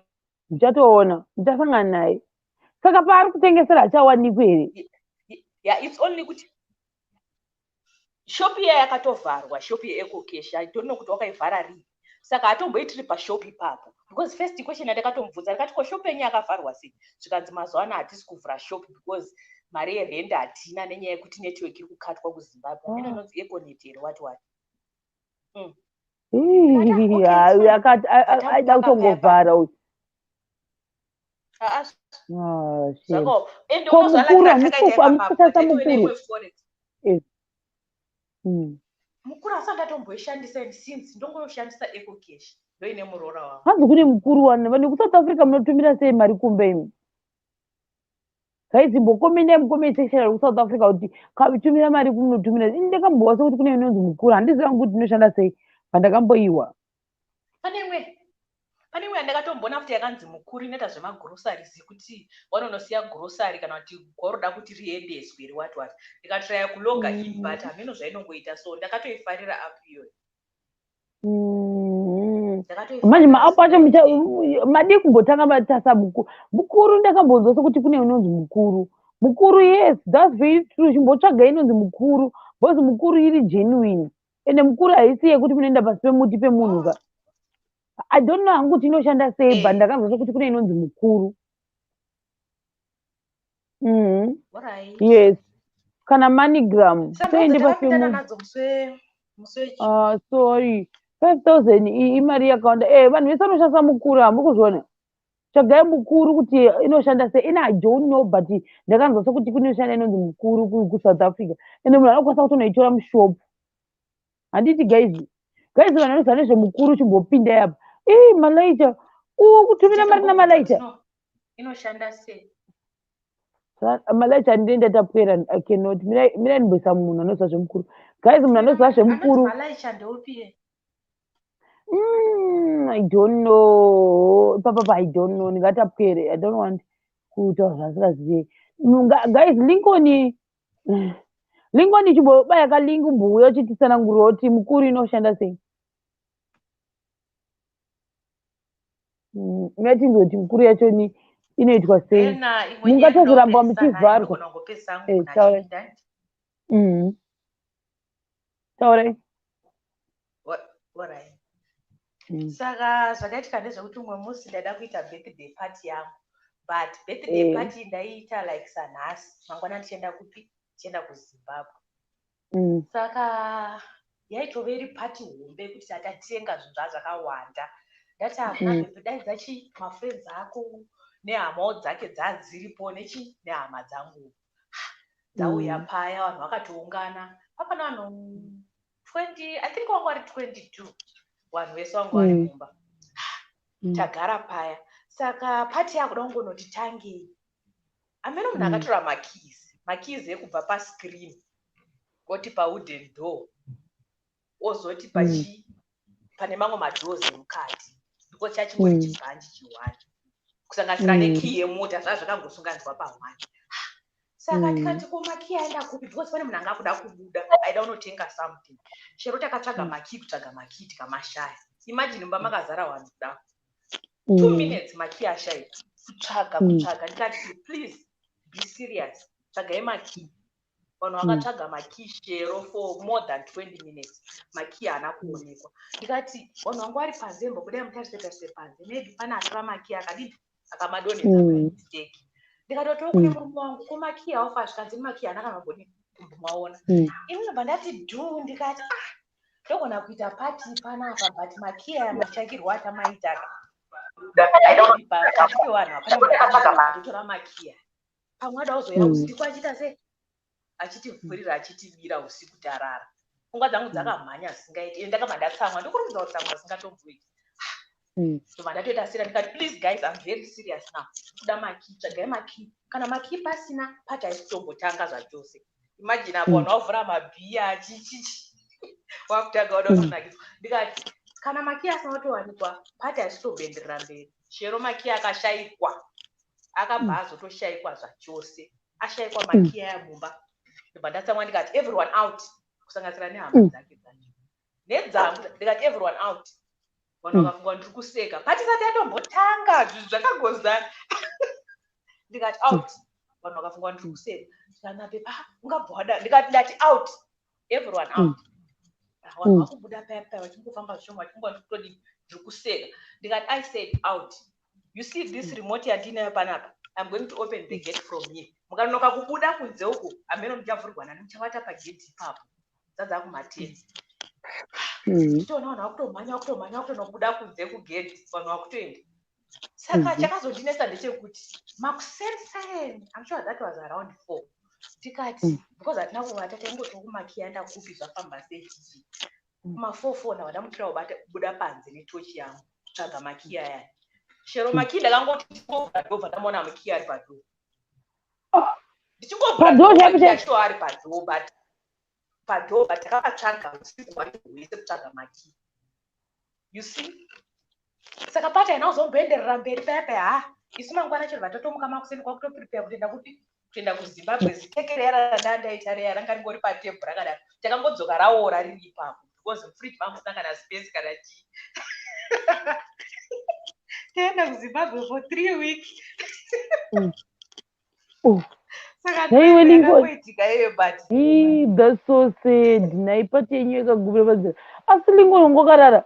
muchatoona, muchasangana naye. Saka paari kutengesera hachawanikwi here? Yeah, it's only kuti shop iya yakatovharwa, shop yeEcoCash. I don't know kuti wakaivhara rii. Saka hatomboitiri pashop ipapo, because first question yandakatomubvunza, ndikati, "Ko shop yenyu yakavharwa sei?" Zvikanzi, "Mazuva ano hatisi kuvhura shop because mari yerend hatina, nenyaya yekuti network iri kukatwa kuZimbabwe." Amene inonzi Econet here, what what. Ih, hayi, akati aida kutongovhara uyu. Ah, Ah, shame. Zvakaoma. Ende Ko unozwa mukuru, like ratakaita hamusi ipapapo, kusasa tatove mukuru? neimwe forex. Mukuru asati atomboishandisa, and since ndongoshandisa EcoCash, ndoine muroora wangu. Hanzi kune mukuru wani. Vanhu vekuSouth Africa munotumira sei mari kumba imi? Guys, imbokomendai mucomment section vari kuSouth Africa kuti katumira mari kumunotumira. Ini ndakambowa sekuti kune inonzi mukuru, handizivi hangu kuti inoshanda sei, pandakamboiwa. Pane imwe yandakatomboona futi yakanzi mukuru, inoita zvemagroceries, yekuti wanonosiya grocery kana kuti gwauroda kuti riendeswe, riwati wati. Ndikatraya kuloga in, but hameno zvainongoita, so ndakatoifarira app iyoyo. Ndakatoifarira Manje maapp acho zvisingaiti. Madii kumbotanga matasa mukuru? Mukuru ndakambonzwa sekuti kune inonzi mukuru. Mukuru, yes, that's very true. Chimbotsvaga inonzi mukuru, because mukuru iri genuine, ende mukuru haisi yekuti munoenda pasi pemuti pemunhu ka. I don't know hangu kuti inoshanda sei, but ndakanzwa sekuti kune inonzi mukuru. Alright. Yes, kana MoneyGram. Saka Toende pasi takapindana pemuti. nadzo musi Ah, sorry, 5000 imari yakawanda. Vanhu vese vanoshandisa mukuru, hamuri kuzviona? Tsvagai mukuru kuti inoshanda sei. Ina, I don't know, but ndakanzwa sekuti kunoshanda inonzi mukuru kuSouth Africa, ende munhu anokwanisa kutonoitora mushop, handiti? Guys, vanhu vanoziva nezvemukuru, chimbopindai apa. Ii, malaicha uwo kutumira mari namalaicha. Inoshanda sei? Malaicha, ndinoenda tapwera. I cannot. Mirai ndimboisa munhu anoziva zvemukuru. Guys, munhu anoziva zvemukuru. Malaicha ndeupi? I don't know. Papa, I don't know. Ndingatapwere. I don't want kutaura zvasingazive. Guys, Lincoln, Lincoln, chimbobaya kalink, umbouya uchititsanangurira kuti mukuru inoshanda sei. Ngatinzwe kuti mukuru yacho ni inoitwa sei. Ena imwe Mungatozoramba nyaya muchivharwa. ndinogona kungopesa hangu Eh, munhu taura. achipinda. Taurai. Alright. Saka zvakaitika ndezvekuti umwe musi ndaida kuita birthday party yangu, but birthday party ndaiita like sanhasi, mangwana ndichienda kupi? Ndichienda kuZimbabwe. Saka yaitove iri party hombe yekuti tatatenga zvinhu zvakawanda. Ndati hakuna pepe, daidza chi mafriends ako nehamawo dzake dzadziripo nechi nehama dzangu dzauya. Paya vanhu vakatoungana, papana vanhu 20, I think vanga vari 22, vanhu vese vanga vari mumba. Tagara paya, saka party yakuda kungonoti tangei. Amene munhu akatora makeys, makeys ekubva pascreen oti pawooden door, ozoti pachi pane mamwe madoors emukati, because chachingori chibranch chione, kusanganisira nekey yemota, zvaa zvakangosunganidzwa pahwani. Saka tikati, "Ko makey aenda kupi?" Because pane munhu anga akuda kubuda, aida kunotenga something. Chero takatsvaga makey, kutsvaga makey tikamashaya. Imagine mumba makazara vanhu kuda 2 minutes, makey ashayika. Kutsvaga, kutsvaga. Ndikati, "Please be serious, tsvagai makey." Vanhu vakatsvaga makey shero for more than 20 minutes, makey haana kuonekwa. Ndikati, "Vanhu vanga vari panze, mbokudai mutarise tarise panze, maybe pane atora makey akadini, akamadonhedza by mistake." Ndikatotiwo kune murume wangu, "Ko makey awafa?" Zvikanzi, "Makey haana kana kumbodini, kumbomaona." Ini ndobva ndati dhu, ndikati, "Ah, ndogona kuita party panapa, but makey aya mashakirwo atamaita pakati pevanhu, hapana munhu atotora makey aya. Pamwe ada kuzoya usiku achiita sei, achitivhurira, achitibira usiku tarara." Pfungwa dzangu dzakamhanya zvisingaiti, ende ndakabva ndatsamwa, ndokurumidza kutsamwa zvisingatomboiti. Ndobva ndatoita sira, ndikati, "Please guys, I'm very serious now, kuda makey, tsvagai makey. Kana makey pasina, party haisi kutombotanga zvachose." Imagine apo vanhu vavhura mabhiya, chichichi, wakutanga wada kutonakidzwa. Ndikati, "Kana makey asina kutowanikwa, party haisi kutomboenderera mberi." Chero makey akashayikwa, akabva azotoshayikwa zvachose. Ashaikwa makiya aya mumba. Ndobva ndatsamwa ndikati everyone out, kusanganisira nehama dzake dzacho nedzangu. Ndikati everyone out. Vanhu vakafunga ndiri kuseka, patisati atombotanga zvinhu zvakangozana. Ndikati out, vanhu vakafunga ndiri kuseka. Ndikati napepa ungabva wada. Ndikati ndati out, everyone out. Vanhu vakubuda paya paya vachingofamba zvishoma, vachingova ndikutodii, ndiri kuseka. Ndikati I said out. You see this remote yandinayo panapa? I'm going to open the gate from here. Mukanonoka kubuda kunze uku, hameno muchavhurwa nani, muchavata pagedhi ipapo. Dzadza kumatenzi. Tichiona vanhu vakutomhanya, vakutomhanya, vakutonobuda kunze kugedhi, vanhu vakutoenda. Saka chakazondinetsa ndechekuti makuseni, I'm sure that was around 4, tikati because hatina kuvata, taingoti kumakiya ndakupi, zvafamba sei, chichi. Kuma4 4 ndava ndamukira kubuda panze netochi yangu kutsvaga makiya aya. Chero makiya ndakangoti ndichingovhura ndobva ndamuona makiya ari padoor. Ndichingovhura Padoor chaipo makiya chaipo? Acho ari padoor, but padoor, but takavatsvaga usiku hwacho hwese kutsvaga makiya, you see. Saka pati haina kuzomboenderera mberi paya paya. Ha, isu mangwana chero vatotomuka makuseni kwakutoprepare kutoenda kupi, kutoenda kuZimbabwe. Zikeke riya randandaita riya ranga ringori patebhuru rakadaro, takangodzoka raora riri ipapo because mufriji mangu musina kana space kana chii. Taenda kuZimbabwe for 3 weeks. Oh. Saka Nhaiwe Lincoln. yakangoitika iyoyo, but Ii, that's so sad. Nhai, pati yenyu yakagumira panzira, asi Lincoln ungokarara?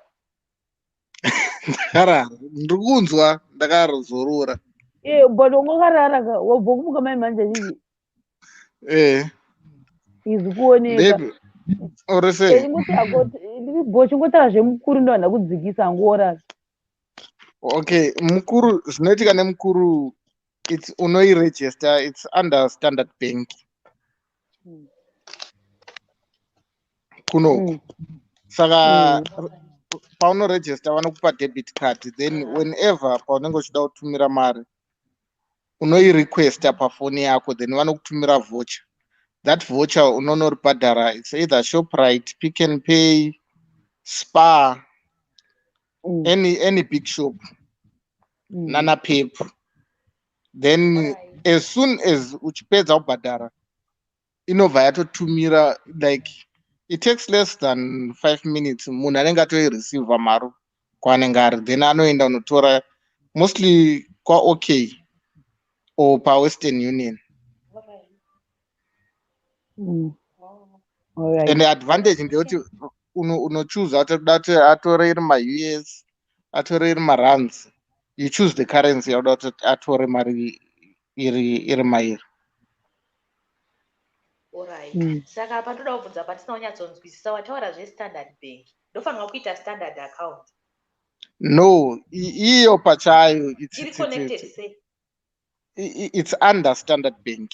Ndakarara, ndiri kunzwa ndakazorora. E, but ungokarara ka, wabva kumuka mai manje chichi? Izvi kuoneka. Ndepi uri sei? Ingoti ako bo, chingotara zvemukuru, ndo kudzikisa angoorara. Okay, mukuru, zvinoitika nemukuru, it's unoiregister, it's under Standard Bank kunoku. Saka paunoregister vanokupa debit card, then whenever paunenge uchida kutumira mari unoirequesta pafoni yako, then vanokutumira voucher. That voucher unonoribhadhara, it's either Shoprite, Pick and Pay, Spar, any big shop, nana Pep. Then as soon as uchipedza kubhadhara inobva yatotumira. Like, it takes less than 5 minutes, munhu anenge atoireceiva mari kwaanenge ari. Then anoenda unotora mostly kwaOK or paWestern Union. And the advantage ndeyekuti unochuza kuti uda kuti atore iri maUS, atore iri marands. You choose the currency yauda kuti atore mari iri mairi. Alright. Saka pandoda kubvunza patisina kunyatsonzwisisa, wataura zveStandard Bank, ndofanirwa kuita Standard account? No, iyo pachayo Iri connected sei? It's under Standard Bank.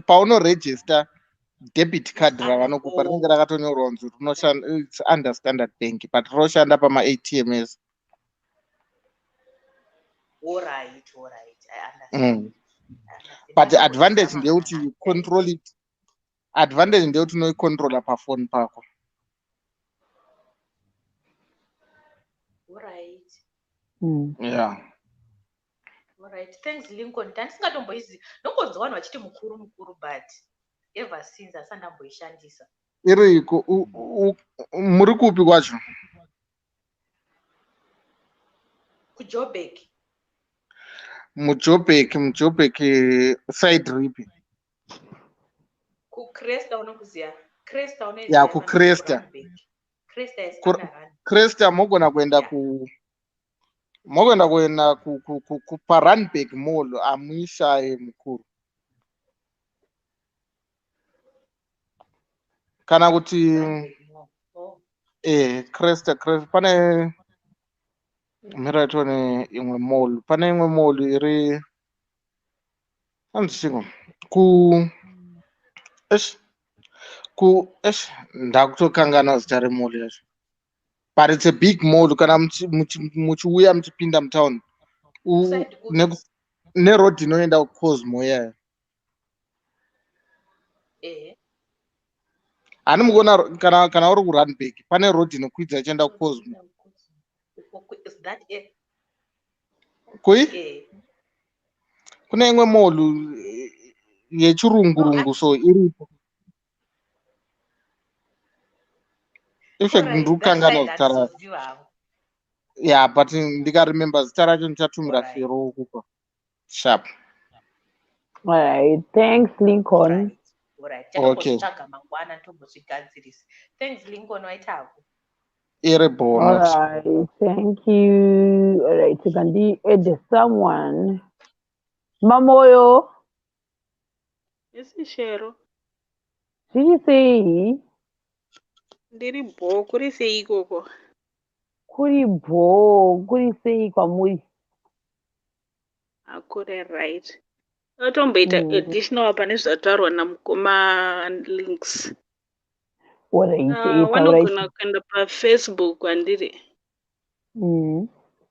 Paunoregister, debit card ravanokupa rinenge rakatonyorwa kunzi rinoshanda, it's under Standard Bank, but rinoshanda pamaATMs. Alright, I understand. I understand. But advantage ndeyekuti you control it. Advantage ndeyekuti unoicontrola pafoni pako. Yeah. Alright, thanks Lincoln. Tandisingatomboizi, ndongonzwa vanhu vachiti mukuru mukuru, but ever since asati ndamboishandisa. Iriko. Muri kupi kwacho? KuJobek. MuJobek, muJobek side ripi? KuCresta, unokuziya Cresta? Unoiziya? Ya, kuCresta. Cresta is under Rand. Cresta mogona kuenda ku mogona kuenda paRandburg Mall, hamuishaye mukuru. Kana kuti Randburg Mall. Oh. Cresta, Cresta pane, mira tione imwe mall, pane imwe mall iri anzi chiko ku esh ku esh, ndakutokanganwa zita remall yacho, but it's a big mall. Kana muchiuya muchipinda mutown Side kupi? Neroad inoenda kuCosmo iyayo. Hani mukuona kana uri kuRandburg pane road inokwidza ichienda kuCosmo. Is that it? Kui kune imwe mall. Yechirungurungu so iripo. In fact, Alright, ndiri kukanganwa that zita side racho. handizoziva hangu. Yeah, but ndikaremember zita racho ndichatumira Alright. Fero kupa. Sharp. Alright, thanks Lincoln. Alright, alright. Okay. Tichambozvitsvaga mangwana tombozvigadzirisa. Thanks Lincoln, waitako. Iri bonus. Alright, thank you. Alright, you can add someone. Mamoyo, Yes, Shero. zviri sei? Ndiri bho, kuri sei ikoko? Kuri bho, kuri sei kwamuri? Akure right. Totomboita additional pane zvataurwa namukoma Links. Alright, taurai. Wanogona kuenda paFacebook handiri.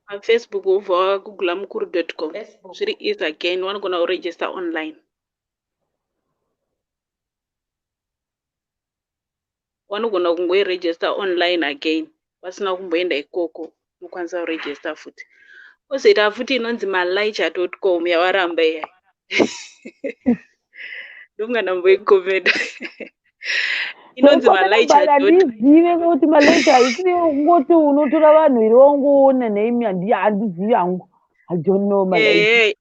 PaFacebook wobva wagoogla mukuru.com. Facebook. Zviri easy again, wanogona kuregister online. Wanogona kungoiregister online again vasina kumboenda ikoko, unokwanisa kuregister futi. Kwozoita futi inonzi malaicha.com yawaramba iya. Ndofunga ndamboikomenda. Inonzi Toikomenda but malaicha. Handizive kuti malaicha isiri kungoti unotora vanhu here wangoona nhaimi handizivi hangu. I don't know malaicha. Ehe,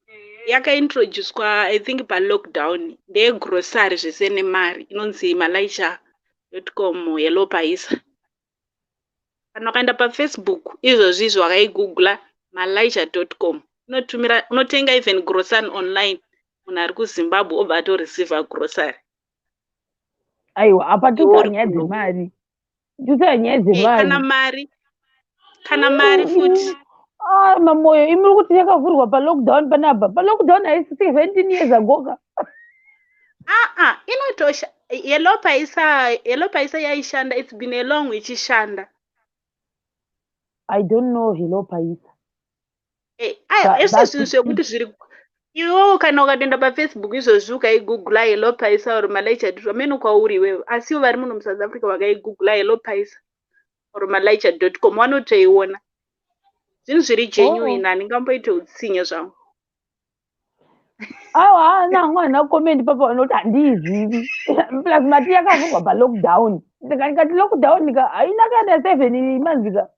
yakaintroducwa I think palockdown, ndeyegrocery zvese nemari, inonzi malaicha.com, Hello Paisa. Kana ukaenda paFacebook izvozvi izvi wakaigoogle malaicha.com, inotumira, unotenga even grocery online, munhu ari kuZimbabwe obva atoreceiva grocery. Aiwa, apa Iwe totaura uri nyaya kuno. dzemari. Totaura nyaya Kana dzemari. mari, kana mari futi. Ah, Mamoyo, imi muri kuti yakavhurwa palockdown panapa. Palockdown haisi 17 years ago ka. Aa, inotosha Hello Paisa. Hello Paisa yaishanda, it's been a long ichishanda. I don't know Hello Paisa. Aiwa, izvo zvinhu But zvekuti zviri iwewo kana ukatoenda paFacebook izvozvi ukaigoogle Hello Paisa or malaicha, amene kwauri iwewe, asi ivo vari muno muSouth Africa vakaigoogle Hello Paisa or malaicha.com vanotoiona. Zvinhu zviri genuine, handingamboite utsinye zvangu. Aiwa, haana hangu, handina comment papa vanoti handiizivi. Plus mati yakavhurwa palockdown. Ndikati lockdown ka haina kana 7 months ka.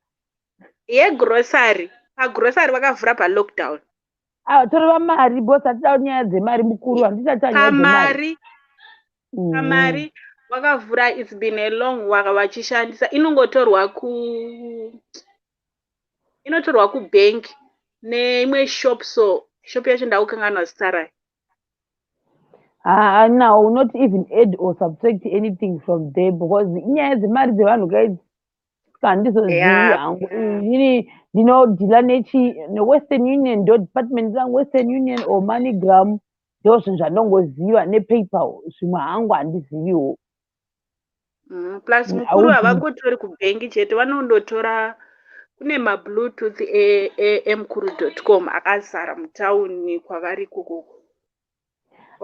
Yegrocery, pagrocery vakavhura palockdown. Aiwa, toreva mari because hatida nyaya dzemari mukuru, handisati nyaya dzemari. Pamari, pamari vakavhura, it's been a long waka vachishandisa. Inongotorwa ku inotorwa kubhengi neimwe shop, so shop yacho ndakukanganwa zita rayo. Ah, now not even add or subtract anything from there because inyaya dzemari dzevanhu kaidzi, saka handizozivi hangu. Inini ndinodeala nechi neWestern Union, ndo department rangu, Western Union or MoneyGram, ndo zvinhu zvandongoziva, nePayPal. Zvimwe hangu handiziviwo. Plus I mukuru would havangotori kubhengi chete, vanondotora kune mabluetooth emukuru.com akazara mutauni kwavari ikokoko.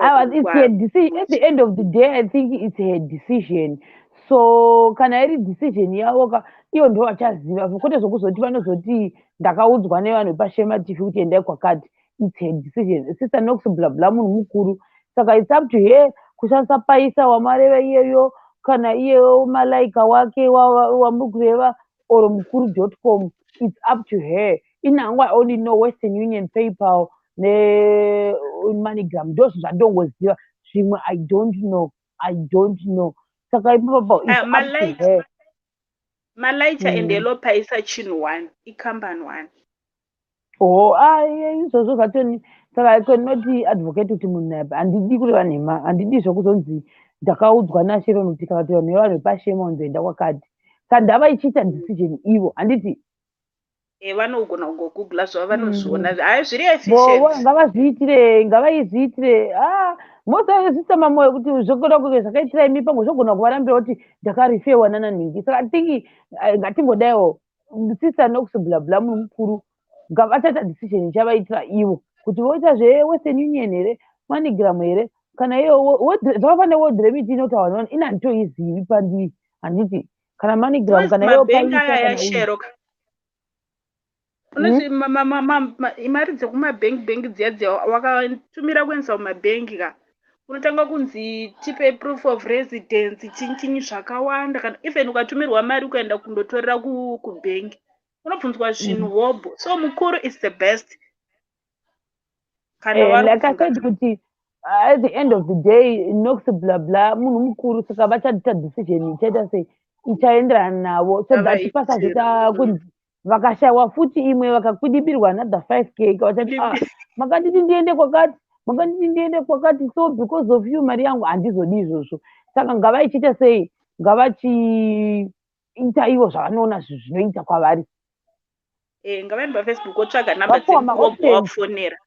Aiwa, it's her decision. At the end of the day, I think it's her decision. So kana iri decision yavo ka, iyo ndo vachaziva, kwete zvokuzoti vanozoti ndakaudzwa nevanhu vepaShema TV kuti endai kwakati. It's her decision. Sister Nox bla bla, munhu mukuru, saka it's up to her kushandisa Paisa wamareva iyeyo, kana iyeyo malaika wake wamuri kureva or mukuru.com. It's up to her. Inhangu I only know Western Union, PayPal neMoneyGram, ndo zvinhu zvandongoziva. Zvimwe I don't know, I don't know. Saka ipapo it's up to her. Malaicha and Hello Paisa chinhu one, icompany one. Oh, izvozvo zvatoni, saka I cannot advocate kuti munhu apa, handidi kureva nhema, handidi zvokuzonzi ndakaudzwa naSharon kuti kana kuti vanhu vevanhu vepaShema unzoenda kwakati. Saka ndava ichiita decision ivo, handiti? Vanogona kungogoogla zvavo, vanozviona, hai, zviri Bo efficient. Ngavazviitire, ngavaizviitire. Ah, mosazvisa mamoyo kuti zvokuda kunge zvakaitira imi pamwe zvogona kuvarambira kuti ndakarifewa nananhingi. Saka I think ngatingodaiwo Sister Nox bla bla, munhu mukuru, ngavachaita decision ichavaitira ivo kuti voita zveWestern Union here, MoneyGram here, kana iyo zvakafanira WorldRemit inotaura nevanhu, ini handitoizivi pandiri, handiti? Kana MoneyGram, kana iyo Mabhengi Paisa aya kana uyu. yashero unozi mari dzekumabhengi bhengi dziya dziya wakatumira kuendesa kumabhengi ka. Unotanga kunzi tipe proof of residence, chinchinyi zvakawanda. Kana even ukatumirwa mari ukaenda kundotorera kubhengi, unobvunzwa zvinhu hobho. So Mukuru is the best kana vari Like I kufunga. said kuti at the end of the day, Nox bla bla munhu mukuru, saka vachaita decision ichaita sei, ichaenderana navo, so that Ngavaitire. pasazoita kunzi vakashayiwa futi imwe, vakakwidibirwa another 5K, vachati, "Ah, makanditi ndiende kwakati, makanditi ndiende kwakati, so because of you mari yangu." Handizodi izvozvo. Saka ngavaichiita sei, ngavachiita ivo zvavanoona zvinoita kwavari. Ngavaende paFacebook otsvaga namba Vapuwa dzemukuru, wobva ma-options. wafonera.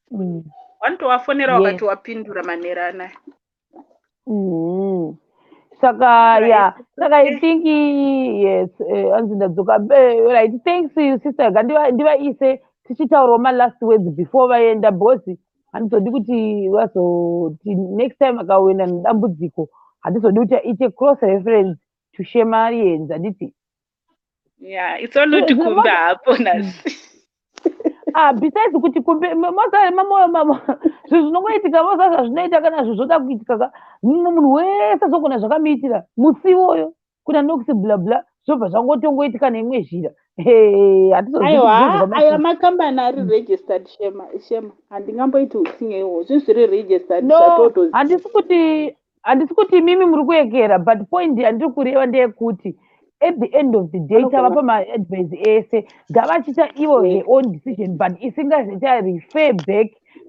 Vanotovafonera wakati wapindura manera anaya. Saka ya, saka I think, yes, anzi ndadzoka. Right, thanks, sister. Ndivaise tichitaurawo malast words before vaenda, because handizodi kuti vazoti next time akawenda nedambudziko, handizodi kuti aite cross reference to Shemarians, handiti? Yeah, it's only kuti Kumbe hapo nhasi. Ah, besides kuti Kumbe mazare mamoyo mamo, zvinhu zvinongoitika, moza zvazvinoita. Kana zvinhu zvoda kuitika ka, mumwe munhu wese zvogona zvakamuitira musi iwoyo kuna Nox bla bla, zvobva zvangotongoitika neimwe zhira. Aiwa, aya makambani ari registered, Shema. Shema, handingamboiti utsinye ihwo, zvinhu zviri registered. No, handisi kuti imimi muri kuekera, but point yandiri kureva ndeyekuti at the end of the day tavapa maadvice ese, ngavachiita ivo their own decision, but isingazoita refer back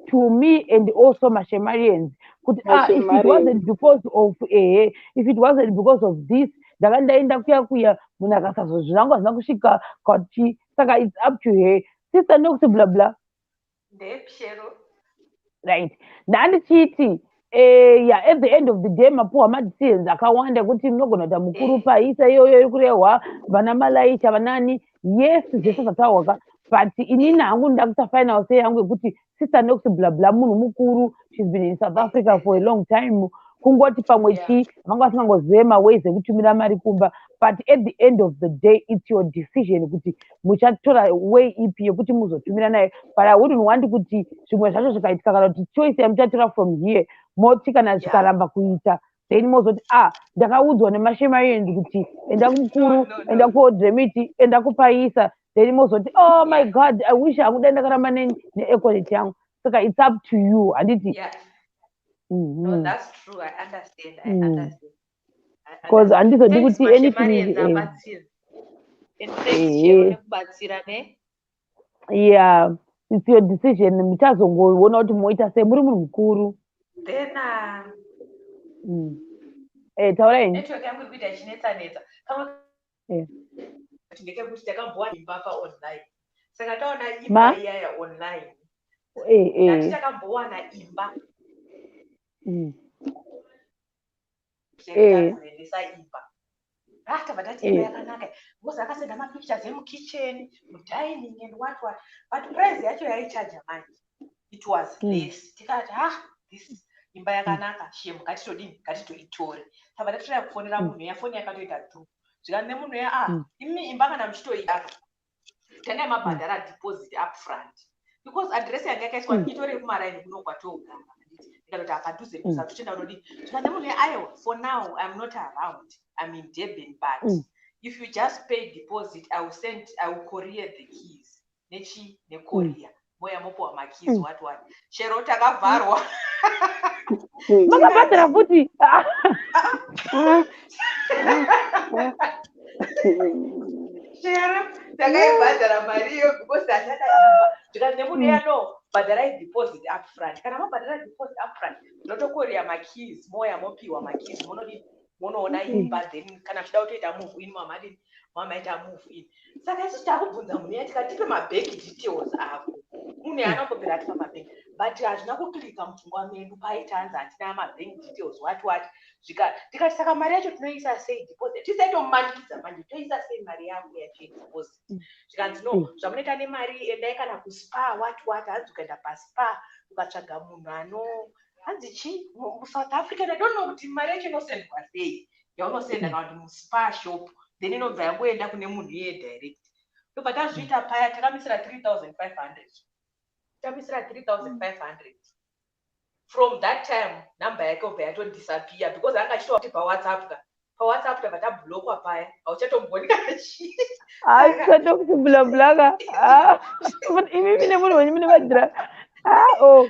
to me and also maShemarians kuti, "Ah, if it wasn't because of, ehe, if it wasn't because of this, ndanga ndaenda kuya kuya." Munhu akasazozvinangu hazvina kusvika kwati. Saka it's up to her. Sister Nox bla bla, right, ndandichiti ya, at the end of the day mapuhwa madecisions akawanda ekuti munogona kuita Mukuru, paisa iyoyo iri kurehwa, vana Malaicha, vanani, yes, zvese zvataurwa. But inini hangu ndoda kuita final say yangu yekuti Sister Nox bla bla munhu mukuru, she's been in South Africa for a long time. Kungoti pamwe chi vanga vasingangozive maways ekutumira mari kumba, but at the end of the day it's your decision kuti muchatora way ipi yekuti muzotumira nayo. But I wouldn't want kuti zvimwe zvacho zvikaitika, kana kuti choice yamuchatora from here, moti kana zvikaramba kuita, then mozoti, "Ah, ndakaudzwa nemaShemarians kuti enda kuMukuru, enda kuAllRemit, enda kuPaisa." Then mozoti, "Oh my God, I wish hangu dai ndakaramba neEconet yangu." Saka it's up to you, handiti? Yeah. No, that's true. I understand. I understand. Because handizodi kuti anything. Nekubatsira ne. Yeah, it's your decision. Muchazongoona kuti moita sei, muri munhu mukuru. Then Taurai. Network yangu iri kuita ichinetsa-netsa kamwe. Ndekekuti takambowana imba paonline, saka taona imba iyaya online, ati takambowana imba, kurendesa imba. Ah, tabva tati imba yakanaka because akasenda mapictures emukitchen, mudining and what what, but price yacho yaichaja manje, it was less. Tikati, "Ah, this imba yakanaka, shame, ngatitodini, ngatitoitore." Tabva tatoraya kufonera munhu ya, foni yakatoita through, zvikanzi nemunhu ya, "Ah, imi imba kana muchitoidaka, tangai mabhadhara deposit upfront," because address yanga yakaiswa itori kumaraini kuno kwatogara. Ndikatoti apadhuze, kusatochenda unodii. Zvikanzi nemunhu ya, "Aiwa, for now I'm not around, I'm in Durban, but if you just pay deposit, I will send, I will courier the keys nechi necourier, moya mopiwa makeys." What what, chero takavharwa. Makabhadhara futi? Chero takaibhadhara mari iyo because hatada imba. Zvikanzi nemunhu ya, "No, bhadharai deposit upfront. Kana mabhadhara deposit upfront, ndinotocourier makeys, moya mopiwa makeys, munodii, munoona imba. Then kana muchida kutoita move in, mamadini, mamaita move in." Saka isusu takubvunza munhu ya, tikati, "Tipe mabank details ako." Munhu yaanombobvira atipa mabank, but hazvina kuclicka mupfungwa medu. Paita hanzi handina mabank details, what what. Tikati, "Saka mari yacho tinoisa sei deposit? Tisaitomumanikidza manje, toisa sei mari yako yacho yedeposit?" Zvikanzi, "No, zvamunoita nemari, endai kana kuSpar, what what." Hanzi ukaenda paSpar ukatsvaga munhu ano, hanzi chi muSouth African, I don't know kuti mari yacho inosendwa sei, yaunosenda kana kuti muSpar shop, then inobva yangoenda kune munhu iye direct. Tobva tazviita paya, takamisira 3500, tamisira 3500. From that time number yake obva yatodisappear, because anga achitova kuti paWhatsApp ka, paWhatsApp tabva tablockwa paya, hauchatomboni kana chii. Haisatokuti bla ka imi mine munhu wenyu mune madhira. Ah, oh.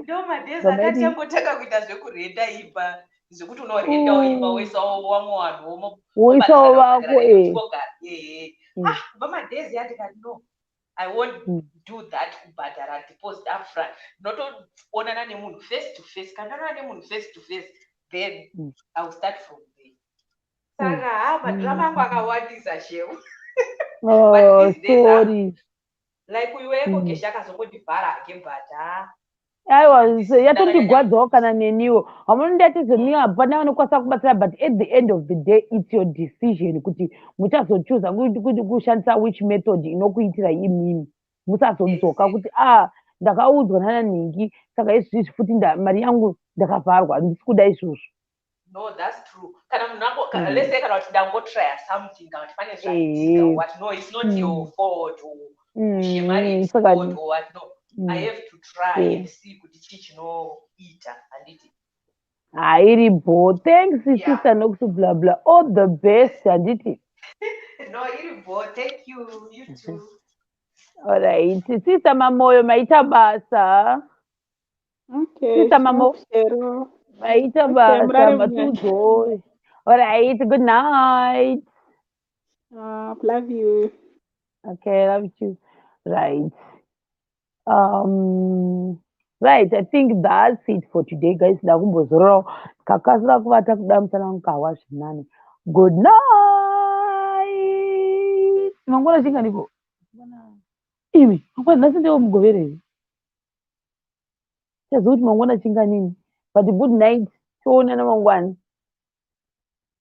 Ndo madays akatangotanga kuita zvekurenda imba, zvekuti unorendawo imba, woisawo vamwe vanhu. Woisawo vako. Ah, kubva madays yandikati, "No, I won't do that," kubhadhara deposit upfront. Ndinotoonana nemunhu face to face. Kana ndaonana nemunhu face to face, then I will start from there. Saka ha, madrama angu akawandisa shewo. Oh, sorry. Like uyu weEcoCash akazongondivhara hake, but ha. Aiwa, yatondigwadzawo kana neniwo. Hamunondatizoni, hapana vanokwanisa kubatsira, but at the end of the day it's your decision kuti muchazochuza kushandisa which method inokuitira imimi. Musazodzoka kuti, "A ah, ndakaudzwa nananhingi, saka izvizvi futi mari yangu ndakavharwa, handisi kuda izvozvo." No, that's true. Kana munhu ango, let's say kana kuti ndangotrya something, kana kuti pane zvaitika, what, no, it's not your fault or shemari fault or what, no. I have to try and see kuti chii chinoita, handiti? Hairibo. Thanks, sister Nox bla bla. All the best, handiti? No, iribo. Thank you, you too. Alright, Sister Mamoyo, maita basa. Okay. Sister Mamo, maita basa, matudzo. Alright, good night. Love you. Okay, love you. Right. Right, I think that's it for today, guys. Ndakumbozororawo, kakasira kuvata kuda musana mukahwa zvinani. Good night. Mangwana chinganiko? Imi, mangwana nhasi ndewo Mugovere here? Chaziva kuti mangwana chinganini. But good night. Toonana mangwana.